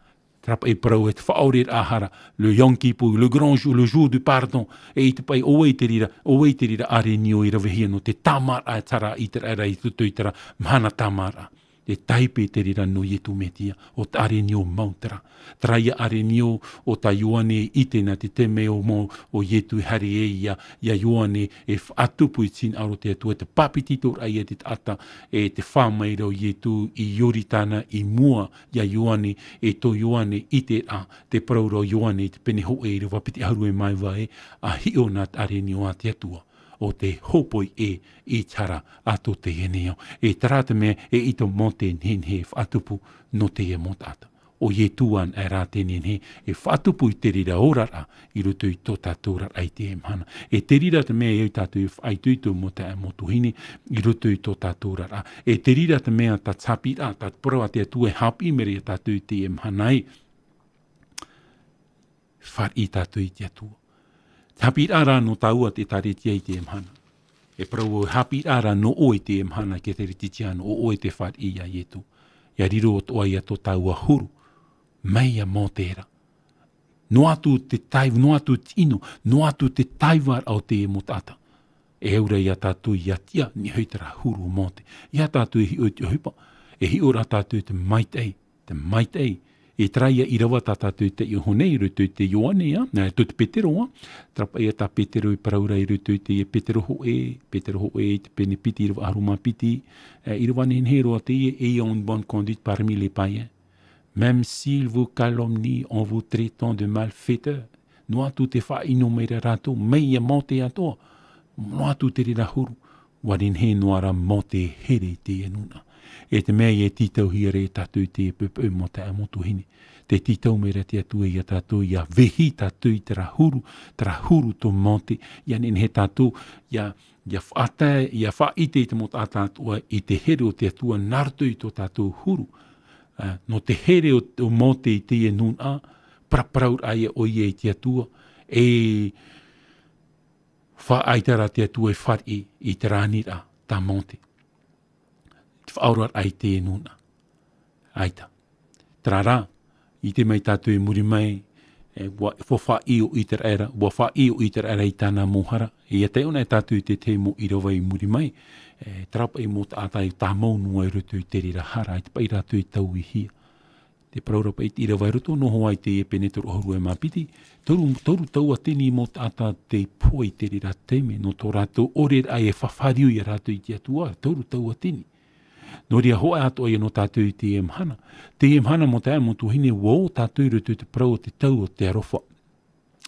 Terā paʻi parau e te faʻaʻoreraʻa hara. Le Yom Kippur, le grand jour, le jour du pardon. Eʻita paʻi ʻo vai te reira, ʻo vai te reira ʻārenio i ravehia nō te tāmāraʻa e terā ʻĪteraʻera i roto i terā mahana tāmāraʻa. E tahi paʻi te reira nō Ietu Metia, ʻo te ʻārenio mau terā. Terā ïa ʻārenio ʻo tā Ioane i ʻite nā te taime ʻo mau ʻo Ietu e haere ai ïa, ïa Ioane e faʻatupu i te hinaʻaro o te Atua, te pāpetitoraʻa ïa te taʻata, e te fā maira o Ietu i Ioritana i mua iā Ioane, e tō Ioane i ʻite ra, te parau ra o Ioane i te pene hōʻē ʻīrava piti ʻahuru e mā iva ē, ʻa hiʻo na te ʻārenio a te Atua. ʻO te hōpoi ē i te hara a tō teie nei ao. E terā te mea eʻita ʻo Mōte e nehenehe e faʻatupu nō teie mau taʻata. ʻO Ietu anaʻe rā tē nehenehe e faʻatupu i te reira oraraʻa i roto i tō tātou oraraʻa i teie mahana. E te reira te mea e au tātou e faʻaitoito mau taeaʻe mau tuahine i roto i tō tātou oraraʻa. E te reira te mea tā te haʻapiʻiraʻa, tā te parau a te Atua e haʻapiʻi mai ra iā tātou i teie mahana ē. Fāriʻi tātou i te Atua. Te haʻapiʻiraʻa rā nō tāua te ʻĒtārētia i teie mahana. E parau ʻoe, haʻapiʻiraʻa rā nō ʻoe i teie mahana, ʻĒtārētia nō ʻoe te fāriʻi iā Ietu. ʻIa riro atoʻa ïa tō tāua huru, mai iā Mōte ra. Noa atu te taiva, noa atu te ʻino, noa atu te taivaraʻa o teie mau taʻata. E au ra iā tātou ʻia tiʻa i niʻa iho i terā huru o Mōte. ʻEiaha tātou e hiʻo i te ʻohipa, e hiʻo rā tātou i te maitaʻi, te maitaʻi. E terā ïa ʻīrava tā tātou i taiʻo iho nei i roto i te Ioane, ā, nā, i roto i te Petero, ā. Terā paʻi ïa tā Petero i parau ra i roto i te Petero hōʻē, Petero hōʻē i te pene piti ʻīrava ʻahuru mā piti, e, ʻīrava nehenehe roa teie, ayez une bonne conduite parmi les païens. Même s'ils vous calomnient en vous traitant de malfaiteurs. Noa atu tē faʻaʻino mai ra rātou, mai iā Mōte atoʻa. Noa atu te reira huru, ʻua nehenehe noa ra Mōte e here i teie nūnaʻa. E te mea ïa e tītauhia ra iā tātou i teie poʻipoʻi mau taeaʻe mau tuahine. Tē tītau mai ra te Atua iā tātou, ʻia vehi tātou i terā huru, terā huru tō Mōte, ʻia nehenehe tātou, ʻia, ʻia faʻatae, ʻia faʻaʻite i te mau taʻata atoʻa i te here o te Atua nā roto i tō tātou huru. Ā, nō te here o, o Mōte i teie nūnaʻa, paraparauraʻa ïa ʻoia i te Atua, e, Fa-, ʻaita rā te Atua e fāriʻi i te rāniraʻa tā Mōte. Te faʻaoraraʻa i te nūnaʻa. ʻAita. Terā rā, ʻite mai tātou i muri mai, e, ʻua, ʻua faʻaʻī ʻo Iteraera, ʻua faʻaʻī ʻo Iteraera i tāna mau hara, e ʻia taiʻo na tātou i te tahi mau ʻīrava i muri mai, e, terā paʻi mau taʻata e tāmau noa i roto i te reira hara, ʻaita paʻi rātou e tauihia. Te parau ra paʻi te ʻīrava i roto noa hoʻi i te pene toru ʻahuru e mā piti, toru, toru tauatini mau taʻata tei pohe i te reira taime, nō tō rātou ʻoreraʻa e fafariu ia rātou i te Atua, toru tauatini. Nō reira, hoʻi atoʻa ia nō tātou i teie mahana. Teie mahana mau taeaʻe mau tuahine, ʻua ō tātou i roto i te parau o te tau o te aroha.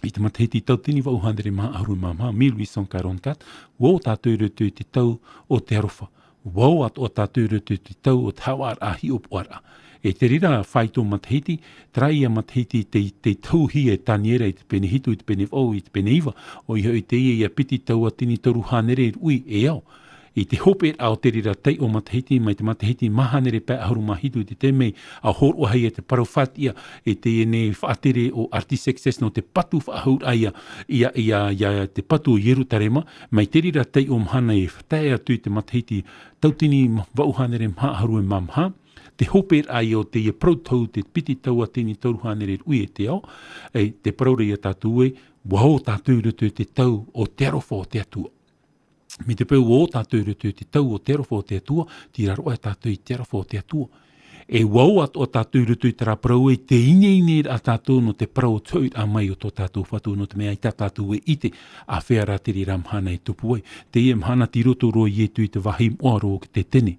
I te matahiti tauatini vaʻu hānere maha ʻahuru mā maha, mille huit cent quarante-quatre, ʻua ō tātou i roto i te tau o te aroha. ʻUa ō atoʻa tātou i roto i te tau o te haʻavāraʻa hiʻopoʻaraʻa. E te reira faito matahiti, terā ia matahiti tei, tei tauhia e Taniera i te pene hitu, i te pene vaʻu, i te pene iva, ʻoia hoʻi teie ia piti tauatini toru hānere ruʻi e ao. I te hoperaʻa o te reira taiʻo matahiti, mai te matahiti maha hānere pae ʻahuru mā hitu i te taime ʻa hōroʻahia e te parau fātiʻa, e teie nei faʻatere o Artaxerxes nō te patu faʻahou raʻa ia, ia, ia, ia te patu o Ierutarema, mai te reira taiʻo mahana e tae atu i te matahiti tauatini vaʻu hānere maha ʻahuru e mā maha, te hoperaʻa ia o teie parau tau te piti tauatini toru hānere ruʻi e te ao, e te parau ra ia tātou ē, ʻua ō tātou i roto i te tau o te aroha o te Atua. Mai te peu ʻua ō tātou i roto i te tau o te aroha o te Atua, tei raro aʻe tātou i te aroha o te Atua. E ʻua ō atoʻa tātou i roto i terā parau ē, te ineineraʻa tātou nō te parau o te hoʻiraʻa mai o tō tātou Fatu, nō te mea ʻaita tātou e ʻite, āfea rā te reira mahana e tupu ai. Teie mahana tei roto roa Ietu i te vāhi moʻa roa o Ketene.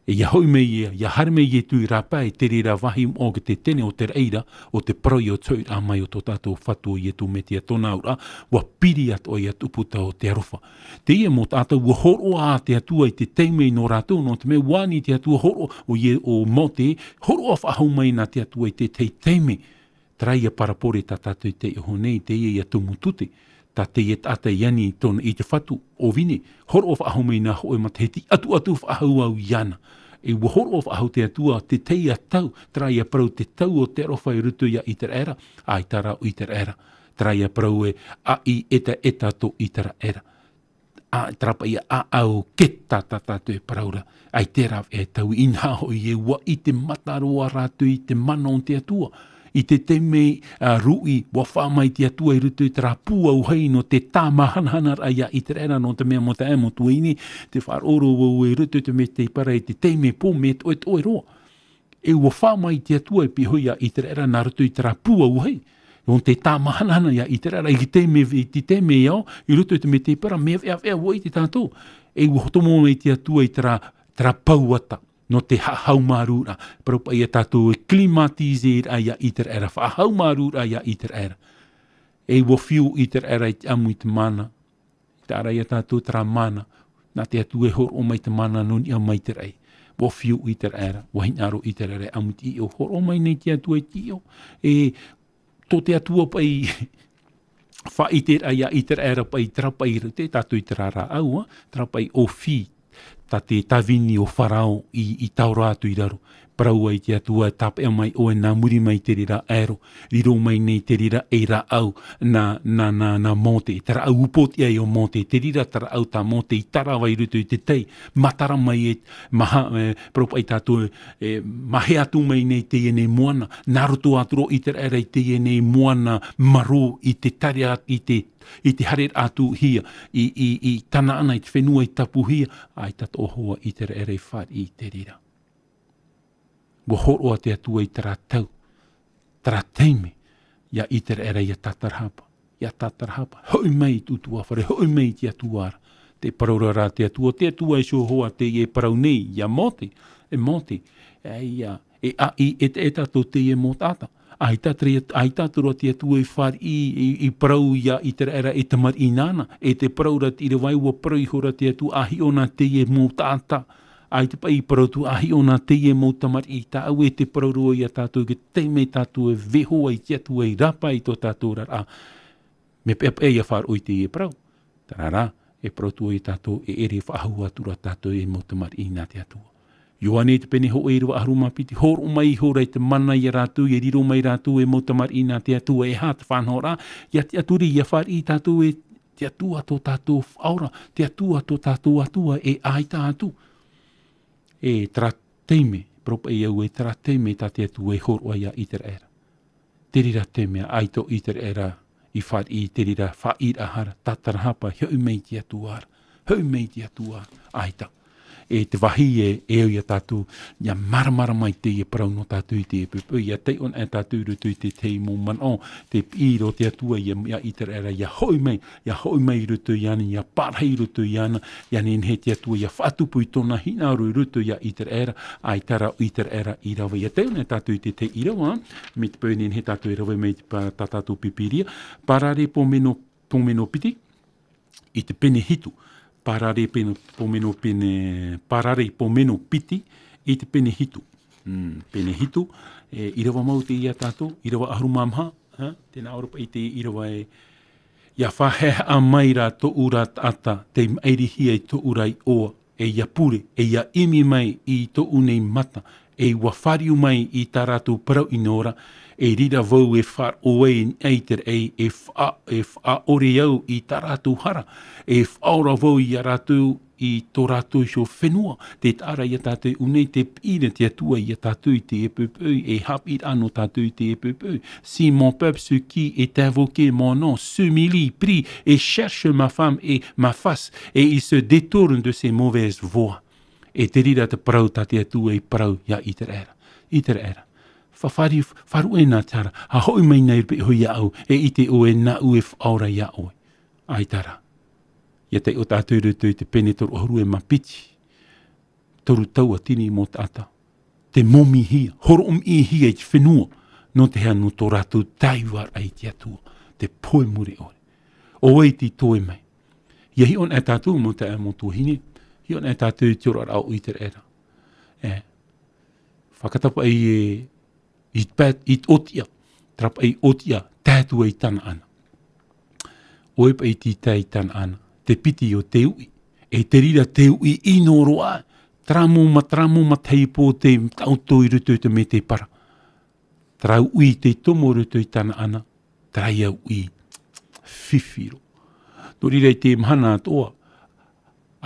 E ʻia hoʻi mai ia, ʻia haere mai Ietu i rāpae i te reira vāhi moʻa o Ketene, o te raʻi ra, o te parau ia o te hoʻiraʻa mai o tō tātou Fatu ʻo Ietu Metia, tōna auraʻa, ʻua piri atoʻa ia te ʻūputa o te aroha. Teie mau taʻata ʻua hōroʻa te Atua i te taime nō rātou, nō te mea ʻua ani te Atua hōroʻa, ʻo Ie-, ʻo Mōte, hōroʻa faʻahou mai nā te Atua i te tahi taime. Terā ia parabole tā tātou i taiʻo nei, teie ia tumu tute, tā teie taʻata i ani i tōna, i te Fatu, ʻo Vine, hōroʻa faʻahou mai nā hōʻē matahiti, ʻatuʻatu faʻahou au iāna. E ʻua hōroʻa faʻahou te Atua, te tahi ā tau, terā ia parau te tau o te aroha i roto ia Iteraera, ʻaita rā ʻo Iteraera. Terā ia parau ē, ʻaʻī ʻetaʻeta tō Iteraera. ʻA, terā paʻi ʻāʻau keta tā tātou e parau ra, ʻaita e rāveʻa e taui, inaha hoʻi ē, ʻua ʻite mata roa rātou i te mana o te Atua. I te taime, ā, ruʻi, ʻua faʻaʻā mai te Atua i roto i terā pū auahi nō te tāmāhanahanaraʻa ia Iteraera, nō te mea mau taeaʻe mau tuahine, tē faʻaroʻo ra vau i roto i te Metaʻi Parau i te taime pō mea toʻetoʻe roa. E ʻua faʻaʻā mai te Atua e pihaʻi ia Iteraera nā roto i terā pū auahi. Nō te tāmāhanahana ia Iteraera, i te taime, i te taime e ao, i roto i te Metaʻi Parau, mea veʻaveʻa ʻua ʻite tātou. E ʻua tomo mai te Atua i terā, terā pauata, nō te haʻahaumārūraʻa. Parau paʻi ia tātou e climatiseraʻa ia Iteraera, faʻahaumārūraʻa ia Iteraera. E ʻua fiu Iteraera i te ʻamu i te mana. Terā ia tātou terā mana, nā te Atua e hōroʻa mai te mana nō niʻa mai te raʻi. ʻUa fiu Iteraera, ʻua hinaʻaro Iteraera e ʻamu i te ʻīʻo, hōroʻa mai nei te Atua i te ʻīʻo. E, tō te Atua paʻi, faʻaʻiteraʻa ia Iteraera paʻi, terā paʻi, te tātou i terā rāʻau, ā, terā paʻi ʻōfī, tā te tāvini o Farao i, i taora atu i raro. Parau ai te Atua, e tāpeʻa mai ʻoe nā muri mai te reira aero, riro mai nei te reira ei rāʻau nā, nā, nā, nā Mōte, te rāʻau upoʻotiʻa o Mōte, te reira te rāʻau tā Mōte i tarava i roto i te tai, matara mai e, maha, e, parau paʻi tātou, e, mahea atu mai nei teie nei moana, nā roto atu roa Iteraera i teie nei moana marō i te tare a-, i te, i te hareraʻa tuʻuhia, i, i, i Tanaana, i te fenua i tapuhia, ʻaita atoʻa hoʻi Iteraera i fāriʻi i te reira. ʻUa hōroʻa te Atua i terā tau, terā taime, ia Iteraera ia tātarahapa, ia tātarahapa. Hoʻi mai i te ʻutuāfare, hoʻi mai i te Atua ra. Tē parau ra te Atua, te Atua iho hoʻi teie e parau nei, ia Mōte, e Mōte, e ia, e ʻaʻī, e te, e tātou teie mau taʻata. ʻAita te, ʻaita te roa te Atua i fāriʻi, i, i parau ia Iteraera e tamariʻi nāna, e tē parau ra te ʻīrava ē, ʻua parau ihora te Atua, ʻa hiʻo na teie mau taʻata, ʻaita paʻi i parau atu, ʻa hiʻo na teie mau tamariʻi tāʻau, e tē parau roa ia tātou i te taime tātou e vaiiho ai i te Atua i rāpae i tō tātou oraraʻa. Mea peʻapeʻa ia faʻaroʻo i teie parau. Terā rā, e parau atu ia tātou, e ʻere faʻahou atu ra tātou ei mau tamariʻi nā te Atua. Ioane i te pene hōʻē ʻīrava ʻahuru mā piti, hōroʻa mai ihora i te mana ia rātou, ia riro mai rātou ei mau tamariʻi nā te Atua, e aha te faʻanahoraʻa, ia tiʻaturi, ia fāriʻi tātou e te Atua tō tātou Faʻaora, te Atua tō tātou Atua e ʻaita atu. E terā taime, parau paʻi au e terā taime tā te Atua e hōroʻa ia Iteraera. Te reira te mea, ʻaita ʻo Iteraera i fāriʻi i te reira faʻaʻīraʻa ra, tātarahapa, hoʻi mai te Atua ra, hoʻi mai te Atua ra, ʻaita. E te vāhi e, e au ia tātou, ʻia māramarama i teie parau nō tātou i teie poʻipoʻi, ʻia taiʻo anaʻe tātou i roto i te tahi mau manaʻo, te piʻi ra o te Atua ia, ia Iteraera, ʻia hoʻi mai, ʻia hoʻi mai i roto iāna, ʻia parahi i roto iāna, ʻia nehenehe te Atua ʻia faʻatupu i tōna hinaʻaro i roto ia Iteraera, ʻaita rā ʻo Iteraera i rave. ʻIa taiʻo anaʻe tātou i te tahi ʻīrava, mai te peu e nehenehe tātou e rave mai te pa-, tā tātou Pīpīria, Parare pōmeno, pōmeno piti, i te pene hitu. Parare pene, pōmeno pene, Parare pōmeno piti, i te pene hitu. Mm, pene hitu, e, ʻīrava mau teie ia tātou, ʻīrava ʻahuru mā maha, ha? Tē nā ʻō ra paʻi te ʻīrava ē, ʻIa faʻaheaheaʻa mai rā tōʻu ra taʻata, tei maʻirihia i tōʻu ra iʻoa, e ʻia pure, e ʻia ʻimi mai i tōʻu nei mata, e ʻua fāriu mai i tā rātou parau ʻino ra, e reira vau e faʻaroʻo ai i niʻa i te raʻi, e faʻa-, e faʻaʻore au i tā rātou hara, e faʻaora vau ia rātou i tō rātou iho fenua. Tē taʻa ra ia tātou i ʻō nei, tē piʻi ra te Atua ia tātou i teie poʻipoʻi, e haʻapiʻiraʻa nō tātou i teie poʻipoʻi. Si mon peuple, ce qui est invoqué mon nom, s'humilie, prie et cherche ma femme et ma face, et il se détourne de ses mauvaises voies. E te reira te parau tā te Atua i parau ia Iteraera. Iteraera. Fa-, fāriu, fāriu ʻē nā te hara, ʻa hoʻi mai nei i rave iho iāʻu, e ʻite ʻoe nāʻu e faʻaora iā ʻoe. ʻAita rā. ʻIa taiʻo tātou i roto i te pene toru ʻahuru e mā piti. Toru tauatini mau taʻata. Tē mōmihia, hōroʻa mai hia i te fenua, nō te aha? Nō tō rātou taiʻoraʻa i te Atua, te pohe mure ʻore. ʻO vai tei toe mai? ʻIa hiʻo anaʻe tātou mau taeaʻe mau tuahine, hiʻo anaʻe tātou i te oraraʻa o Iteraera. E, fakatapaʻi e, i te pae, i te ʻōtiʻa, terā paʻi ʻōtiʻa, tae atu ai i Tanaana. ʻOia paʻi tei tae i Tanaana, te piti o te uʻi, e te reira te uʻi ʻino roa, terā mau ma-, terā mau matahiti pō tei taʻoto i roto i te mētēpara. Terā uʻi tei tomo i roto i Tanaana, terā ia uʻi fifi roa. Nō reira i te mahana atoʻa,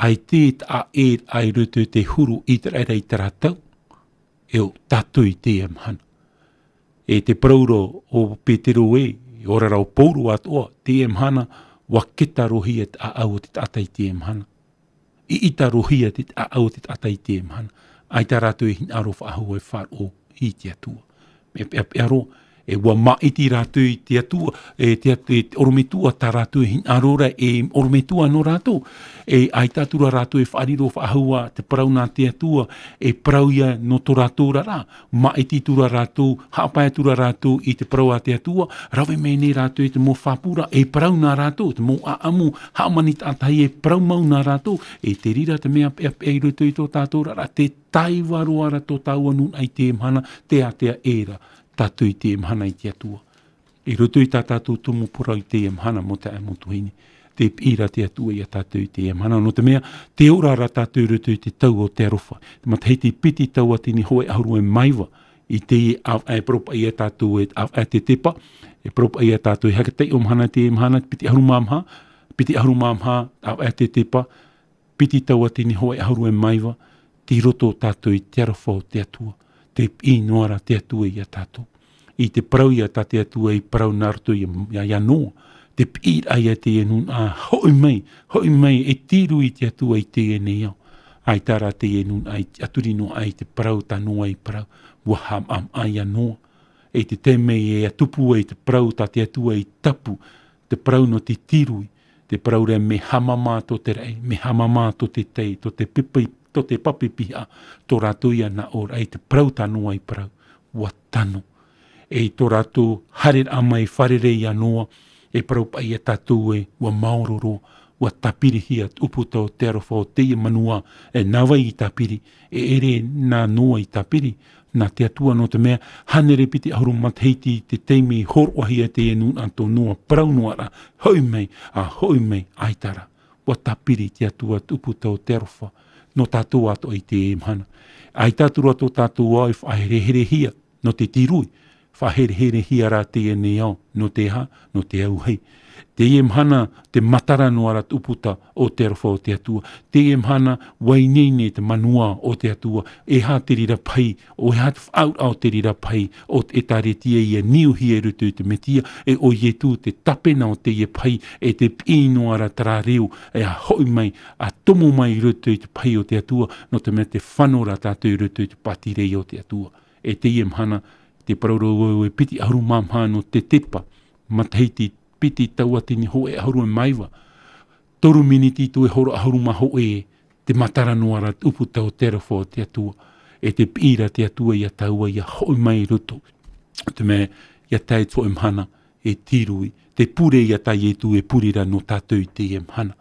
ʻaita e taʻa ʻē i roto i te huru Iteraera i terā tau, e ʻo tātou i teie mahana. E te parau ra o Petero ē, e ora ra o Paulo atoʻa, teie mahana, ʻua ketarohia te ʻāʻau o te taʻata i teie mahana. ʻIʻitarohia te ʻāʻau o te taʻata i teie mahana. ʻAita rātou e hinaʻaro faʻahou e faʻaroʻo i te Atua. Mea peʻapeʻa roa, e ʻua māʻiti rātou i te Atua, e te At-, e te ʻorometua tā rātou e hinaʻaro ra, e ʻorometua nō rātou. E ʻaita atu ra rātou e faʻariro faʻahou ā te parau nā te Atua, e parau ia nō tō rātou oraraʻa. Māʻiti atu ra rātou, haʻapae atu ra rātou i te parau a te Atua, rave mai nei rātou i te mau fāpura, e parau nā rātou, te mau ʻāʻamu, hāmani tātahi e parau mau nā rātou, e te reira te mea peʻapeʻa i roto i tō tātou oraraʻa, tē taiva roa ra tō tāua nūnaʻa i teie mahana, tē ātea ʻē ra tātou i teie mahana i te Atua. I roto i tā tātou tumu parau i teie mahana mau taeaʻe mau tuahine, tē piʻi ra te Atua ia tātou i teie mahana, nō te mea, tē ora ra tātou i roto i te tau o te aroha. Te matahiti piti tauatini hōʻē ʻahuru e mā iva, i teie ʻāvaʻe e parau paʻi ia tātou e ʻāvaʻe Tetepa, e parau paʻi ia tātou e haka taiʻo mahana i teie mahana, piti ʻahuru mā maha, piti ʻahuru mā maha, ʻāvaʻe Tetepa, piti tauatini hōʻē ʻahuru e mā iva, tei roto tātou i te aroha o te Atua, tē piʻi noa ra te Atua ia tātou. I te parau ia tā te Atua i parau nā roto ia, ia, ia Noa, te piʻiraʻa ia teie nūnaʻa, hoʻi mai, hoʻi mai, e tīrū i te Atua i teie nei ao. ʻAita rā teie nūnaʻa i tiʻaturi noa aʻe i te parau tā Noa i parau, ʻua haʻamaʻamaʻa ia Noa. I te taime e tupu ai te parau tā te Atua i tapu, te parau nō te tīrū, te parau ra mea haʻamāmā tō te raʻi, mea haʻamāmā tō te tai, tō te pepe, tō te pape piha, tō rātou ia nā ʻō ra i te parau tā Noa i parau, ʻua tano. E i tō rātou haereraʻa mai fārerei ia Noa, e parau paʻi ia tātou ē, ʻua maoro roa, ʻua tāpirihia te ʻūputa o te aroha o teie manuā, e nā vai i tāpiri, e ʻere nā Noa i tāpiri, nā te Atua, nō te mea, hānere piti ʻahuru matahiti i te taime i hōroʻahia teie nūnaʻa tō Noa, parau noa ra, hoʻi mai, ʻa hoʻi mai, ʻaita rā. ʻUa tāpiri te Atua te ʻūputa o te aroha, nō tātou atoʻa i teie mahana. ʻAita atu rā tō tātou ao i faʻahereherehia, nō te tīrū, Faʻahereherehia rā teie nei ao, nō te aha, nō te auahi. Teie mahana, tē matara noa ra te ʻūputa o te aroha o te Atua. Teie mahana, ʻua ineine te manuā o te Atua. E aha te reira pahi, ʻo e aha te faʻaauraʻa o te reira pahi, ʻo te ʻĒtārētia ʻia niuhia i roto i te Mesia, e ʻo Ietu te tāpena o teie pahi, e tē piʻi noa ra terā reo, e ʻa hoʻi mai, ʻa tomo mai i roto i te pahi o te Atua, nō te mea tē fano ra tātou i roto i te pātireia o te Atua. E teie mahana, tē parau ra vau e piti ʻahuru mā maha nō te tepa, matahiti piti tauatini hōʻē ʻahuru mā iva. Toru miniti atu e hora ʻahuru mā hōʻē, tē matara noa ra te ʻūputa o te aroha o te Atua. E tē piʻi ra te Atua ia tāua ʻia hoʻi mai i roto. Te mea, ʻia tae i te hōʻē mahana, e tīrū, te pure ia tā Ietu e pure ra nō tātou i teie mahana.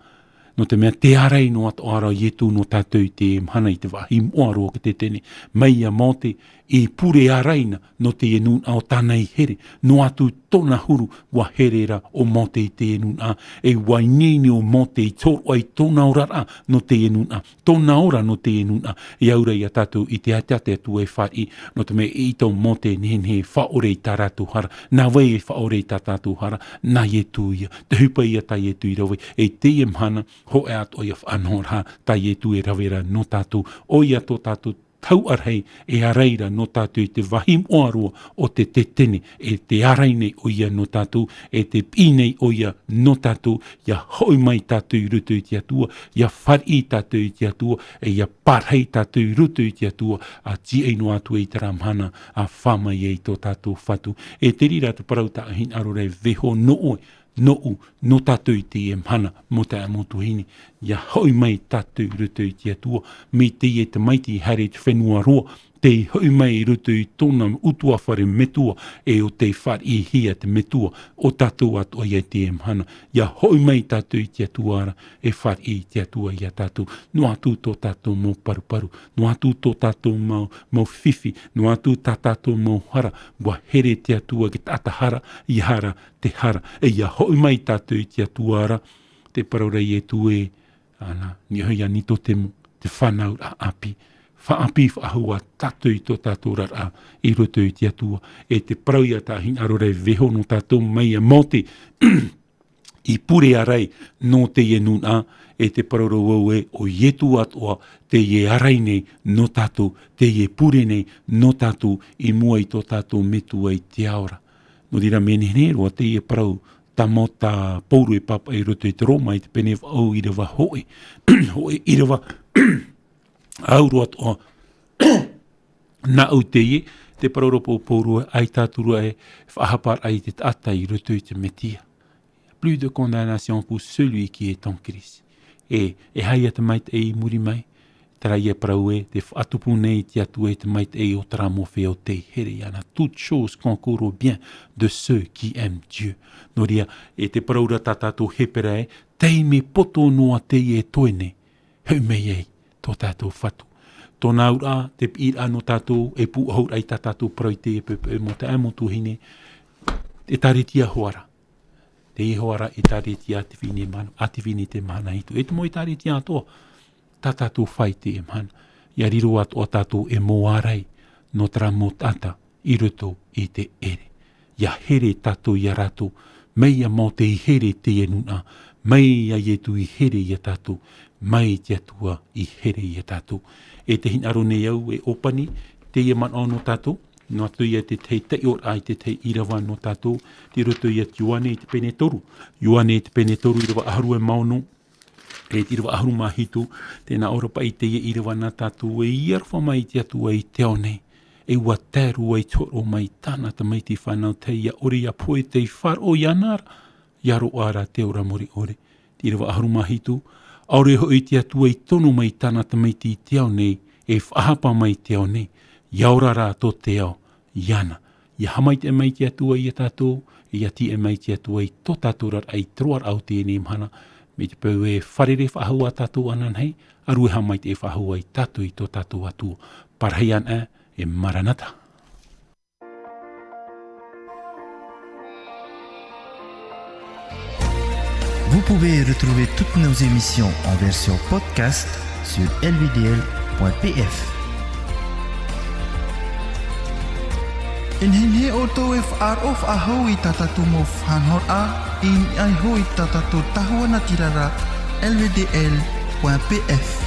Nō te mea tē ārai noa atoʻa ra Ietu nō tātou i teie mahana i te vāhi moʻa roa o Ketetene. Mai ia Mōte, i pure ārai na nō teie nūnaʻa ʻo tāna i here. Noa atu tōna huru, ʻua here ra ʻo Mōte i teie nūnaʻa. E ʻua ineine ʻo Mōte i te hōroʻa i tōna oraraʻa nō teie nūnaʻa. Tōna ora nō teie nūnaʻa, e au ra ia tātou i te ʻāteʻate atu e fāriʻi, nō te mea ʻeʻita ʻo Mōte e nehenehe e faʻaʻore i tā rātou hara. Nā vai e faʻaʻore i tā tātou hara? Nā Ietu ïa. Te ʻohipa ïa tā Ietu i rave, e teie mahana, hōʻē atoʻa ïa faʻanahoraʻa, tā Ietu e rave ra nō tātou. ʻOia tō tātou tauʻarahi, e ārai ra nō tātou i te vāhi moʻa roa o Ketetene, e tē ārai nei ʻoia nō tātou, e tē piʻi nei ʻoia nō tātou, ʻia hoʻi mai tātou i roto i te Atua, ʻia fāriʻi tātou i te Atua, e ʻia pārahi tātou i roto i te Atua, ʻa tīaʻi noa atu i terā mahana, ʻa fā mai ai tō tātou Fatu. E te reira te parau tā te hinaʻaro ra e vaiiho nō ʻoe, nōʻu, nō tātou i teie mahana, mau taeaʻe mau tuahine, ʻia hoʻi mai tātou i roto i te Atua, mai teie tamaiti i haere i te fenua roa, tei hoʻi mai i roto i tōna ʻutuāfare metua, e ʻo tei fāriʻihia te Metua, ʻo tātou atoʻa ïa i teie mahana, ʻia hoʻi mai tātou i te Atua ra, e fāriʻi te Atua ia tātou, noa atu tō tātou mau paruparu, noa atu tō tātou mau, mau fifi, noa atu tā tātou mau hara, ʻua here te Atua i te taʻata hara, ʻia hara, te hara, e ʻia hoʻi mai tātou i te Atua ra, te parau ra Ietu e, ʻana, nō ʻoe ïa Nikotemo, te fānauraʻa ʻāpī. Faʻaʻāpī faʻahou ā tātou i tō tātou oraraʻa i roto i te Atua, e te parau ïa tā te hinaʻaro ra e vaiiho nō tātou mai ia Mōte, i pure ārai nō teie nūnaʻa, e te parau ra vau e, ʻo Ietu atoʻa, teie ārai nei nō tātou, teie pure nei nō tātou, i mua i tō tātou Metua i te ao ra. Nō reira mea nehenehe roa teie parau, tā Mō-, tā Pauro e pāpaʻi i roto i te Roma i te pene vaʻu ʻīrava hōʻē, hōʻē ʻīrava, au roa atoʻa, nāʻu teie, te parau ra Pau-, Pauro, ʻaita atu ra e faʻahaparaʻa i te taʻata i roto i te Mesia. Plus de condamnation pour celui qui est en Christ. E, e aha ïa te maitaʻi i muri mai, terā ïa parau e, tē faʻatupu nei te Atua i te maitaʻi o terā mōhia ʻo tei here iāna. Toutes choses concourent au bien de ceux qui aiment Dieu. Nō reira, e te parau ra tā tātou Hepera e, taime poto noa teie e toe nei, hoʻi mai ai tō tātou Fatu. Tōna auraʻa, te piʻiraʻa nō tātou, e pūʻohuraʻa i tā tātou parau i teie poʻipoʻi mau taeaʻe mau tuahine, ʻĒtārētia hoʻi ra. Teie hoʻi ra ʻĒtārētia a te Fīnē mahana, a te Fīnē te mahana hitu. E te mau ʻĒtārētia atoʻa, tā tātou fā i teie mahana. ʻIa riro atoʻa tātou ei mau ārai, nō terā mau taʻata, i roto i te ʻere. ʻIa here tātou ia rātou, mai ia Mōte i here i teie nūnaʻa, mai ia Ietu i here ia tātou, mai te Atua i here ia tātou. E te hinaʻaro nei au e ʻōpani, teie manaʻo nō tātou, noa atu ïa te tahi taiʻoraʻa i te tahi ʻīrava nō tātou, tei roto ïa te Ioane i te pene toru. Ioane i te pene toru ʻīrava ʻahuru e mā ono, e te ʻīrava ʻahuru mā hitu, tē nā ʻō ra paʻi teie ʻīrava nā tātou ē, ʻia aroha mai te Atua i te ao nei, e ʻua tae roa i te hōroʻa mai i tāna tamaiti fānau, tei ʻia ʻore ʻia pohe tei faʻaroʻo iāna ra, ʻia roaʻa ra te ora mure ʻore. Te ʻīrava ʻahuru mā hitu, ʻaore hoʻi te Atua i tono mai i tāna tamaiti i te ao nei, e faʻahapa mai i te ao nei, ʻia ora rā tō te ao, iāna. ʻIa haʻamaitaʻi mai te Atua ia tātou, ʻia tiʻa mai te Atua i tō tātou oraraʻa i te roaraʻa o teie nei mahana, mai te peu e fārerei faʻahou ā tātou ananahi, ʻa rave haʻamaitaʻi faʻahou ā tātou i tō tātou Atua. Parahiraʻa, e Maranata. Vous pouvez retrouver toutes nos émissions en version podcast sur L V D L point P F. E nehenehe ʻoutou e faʻaroʻo faʻahou i tā tātou mau faʻanahoraʻa, i niʻa iho i tā tātou tahua natirara, L V D L point P F.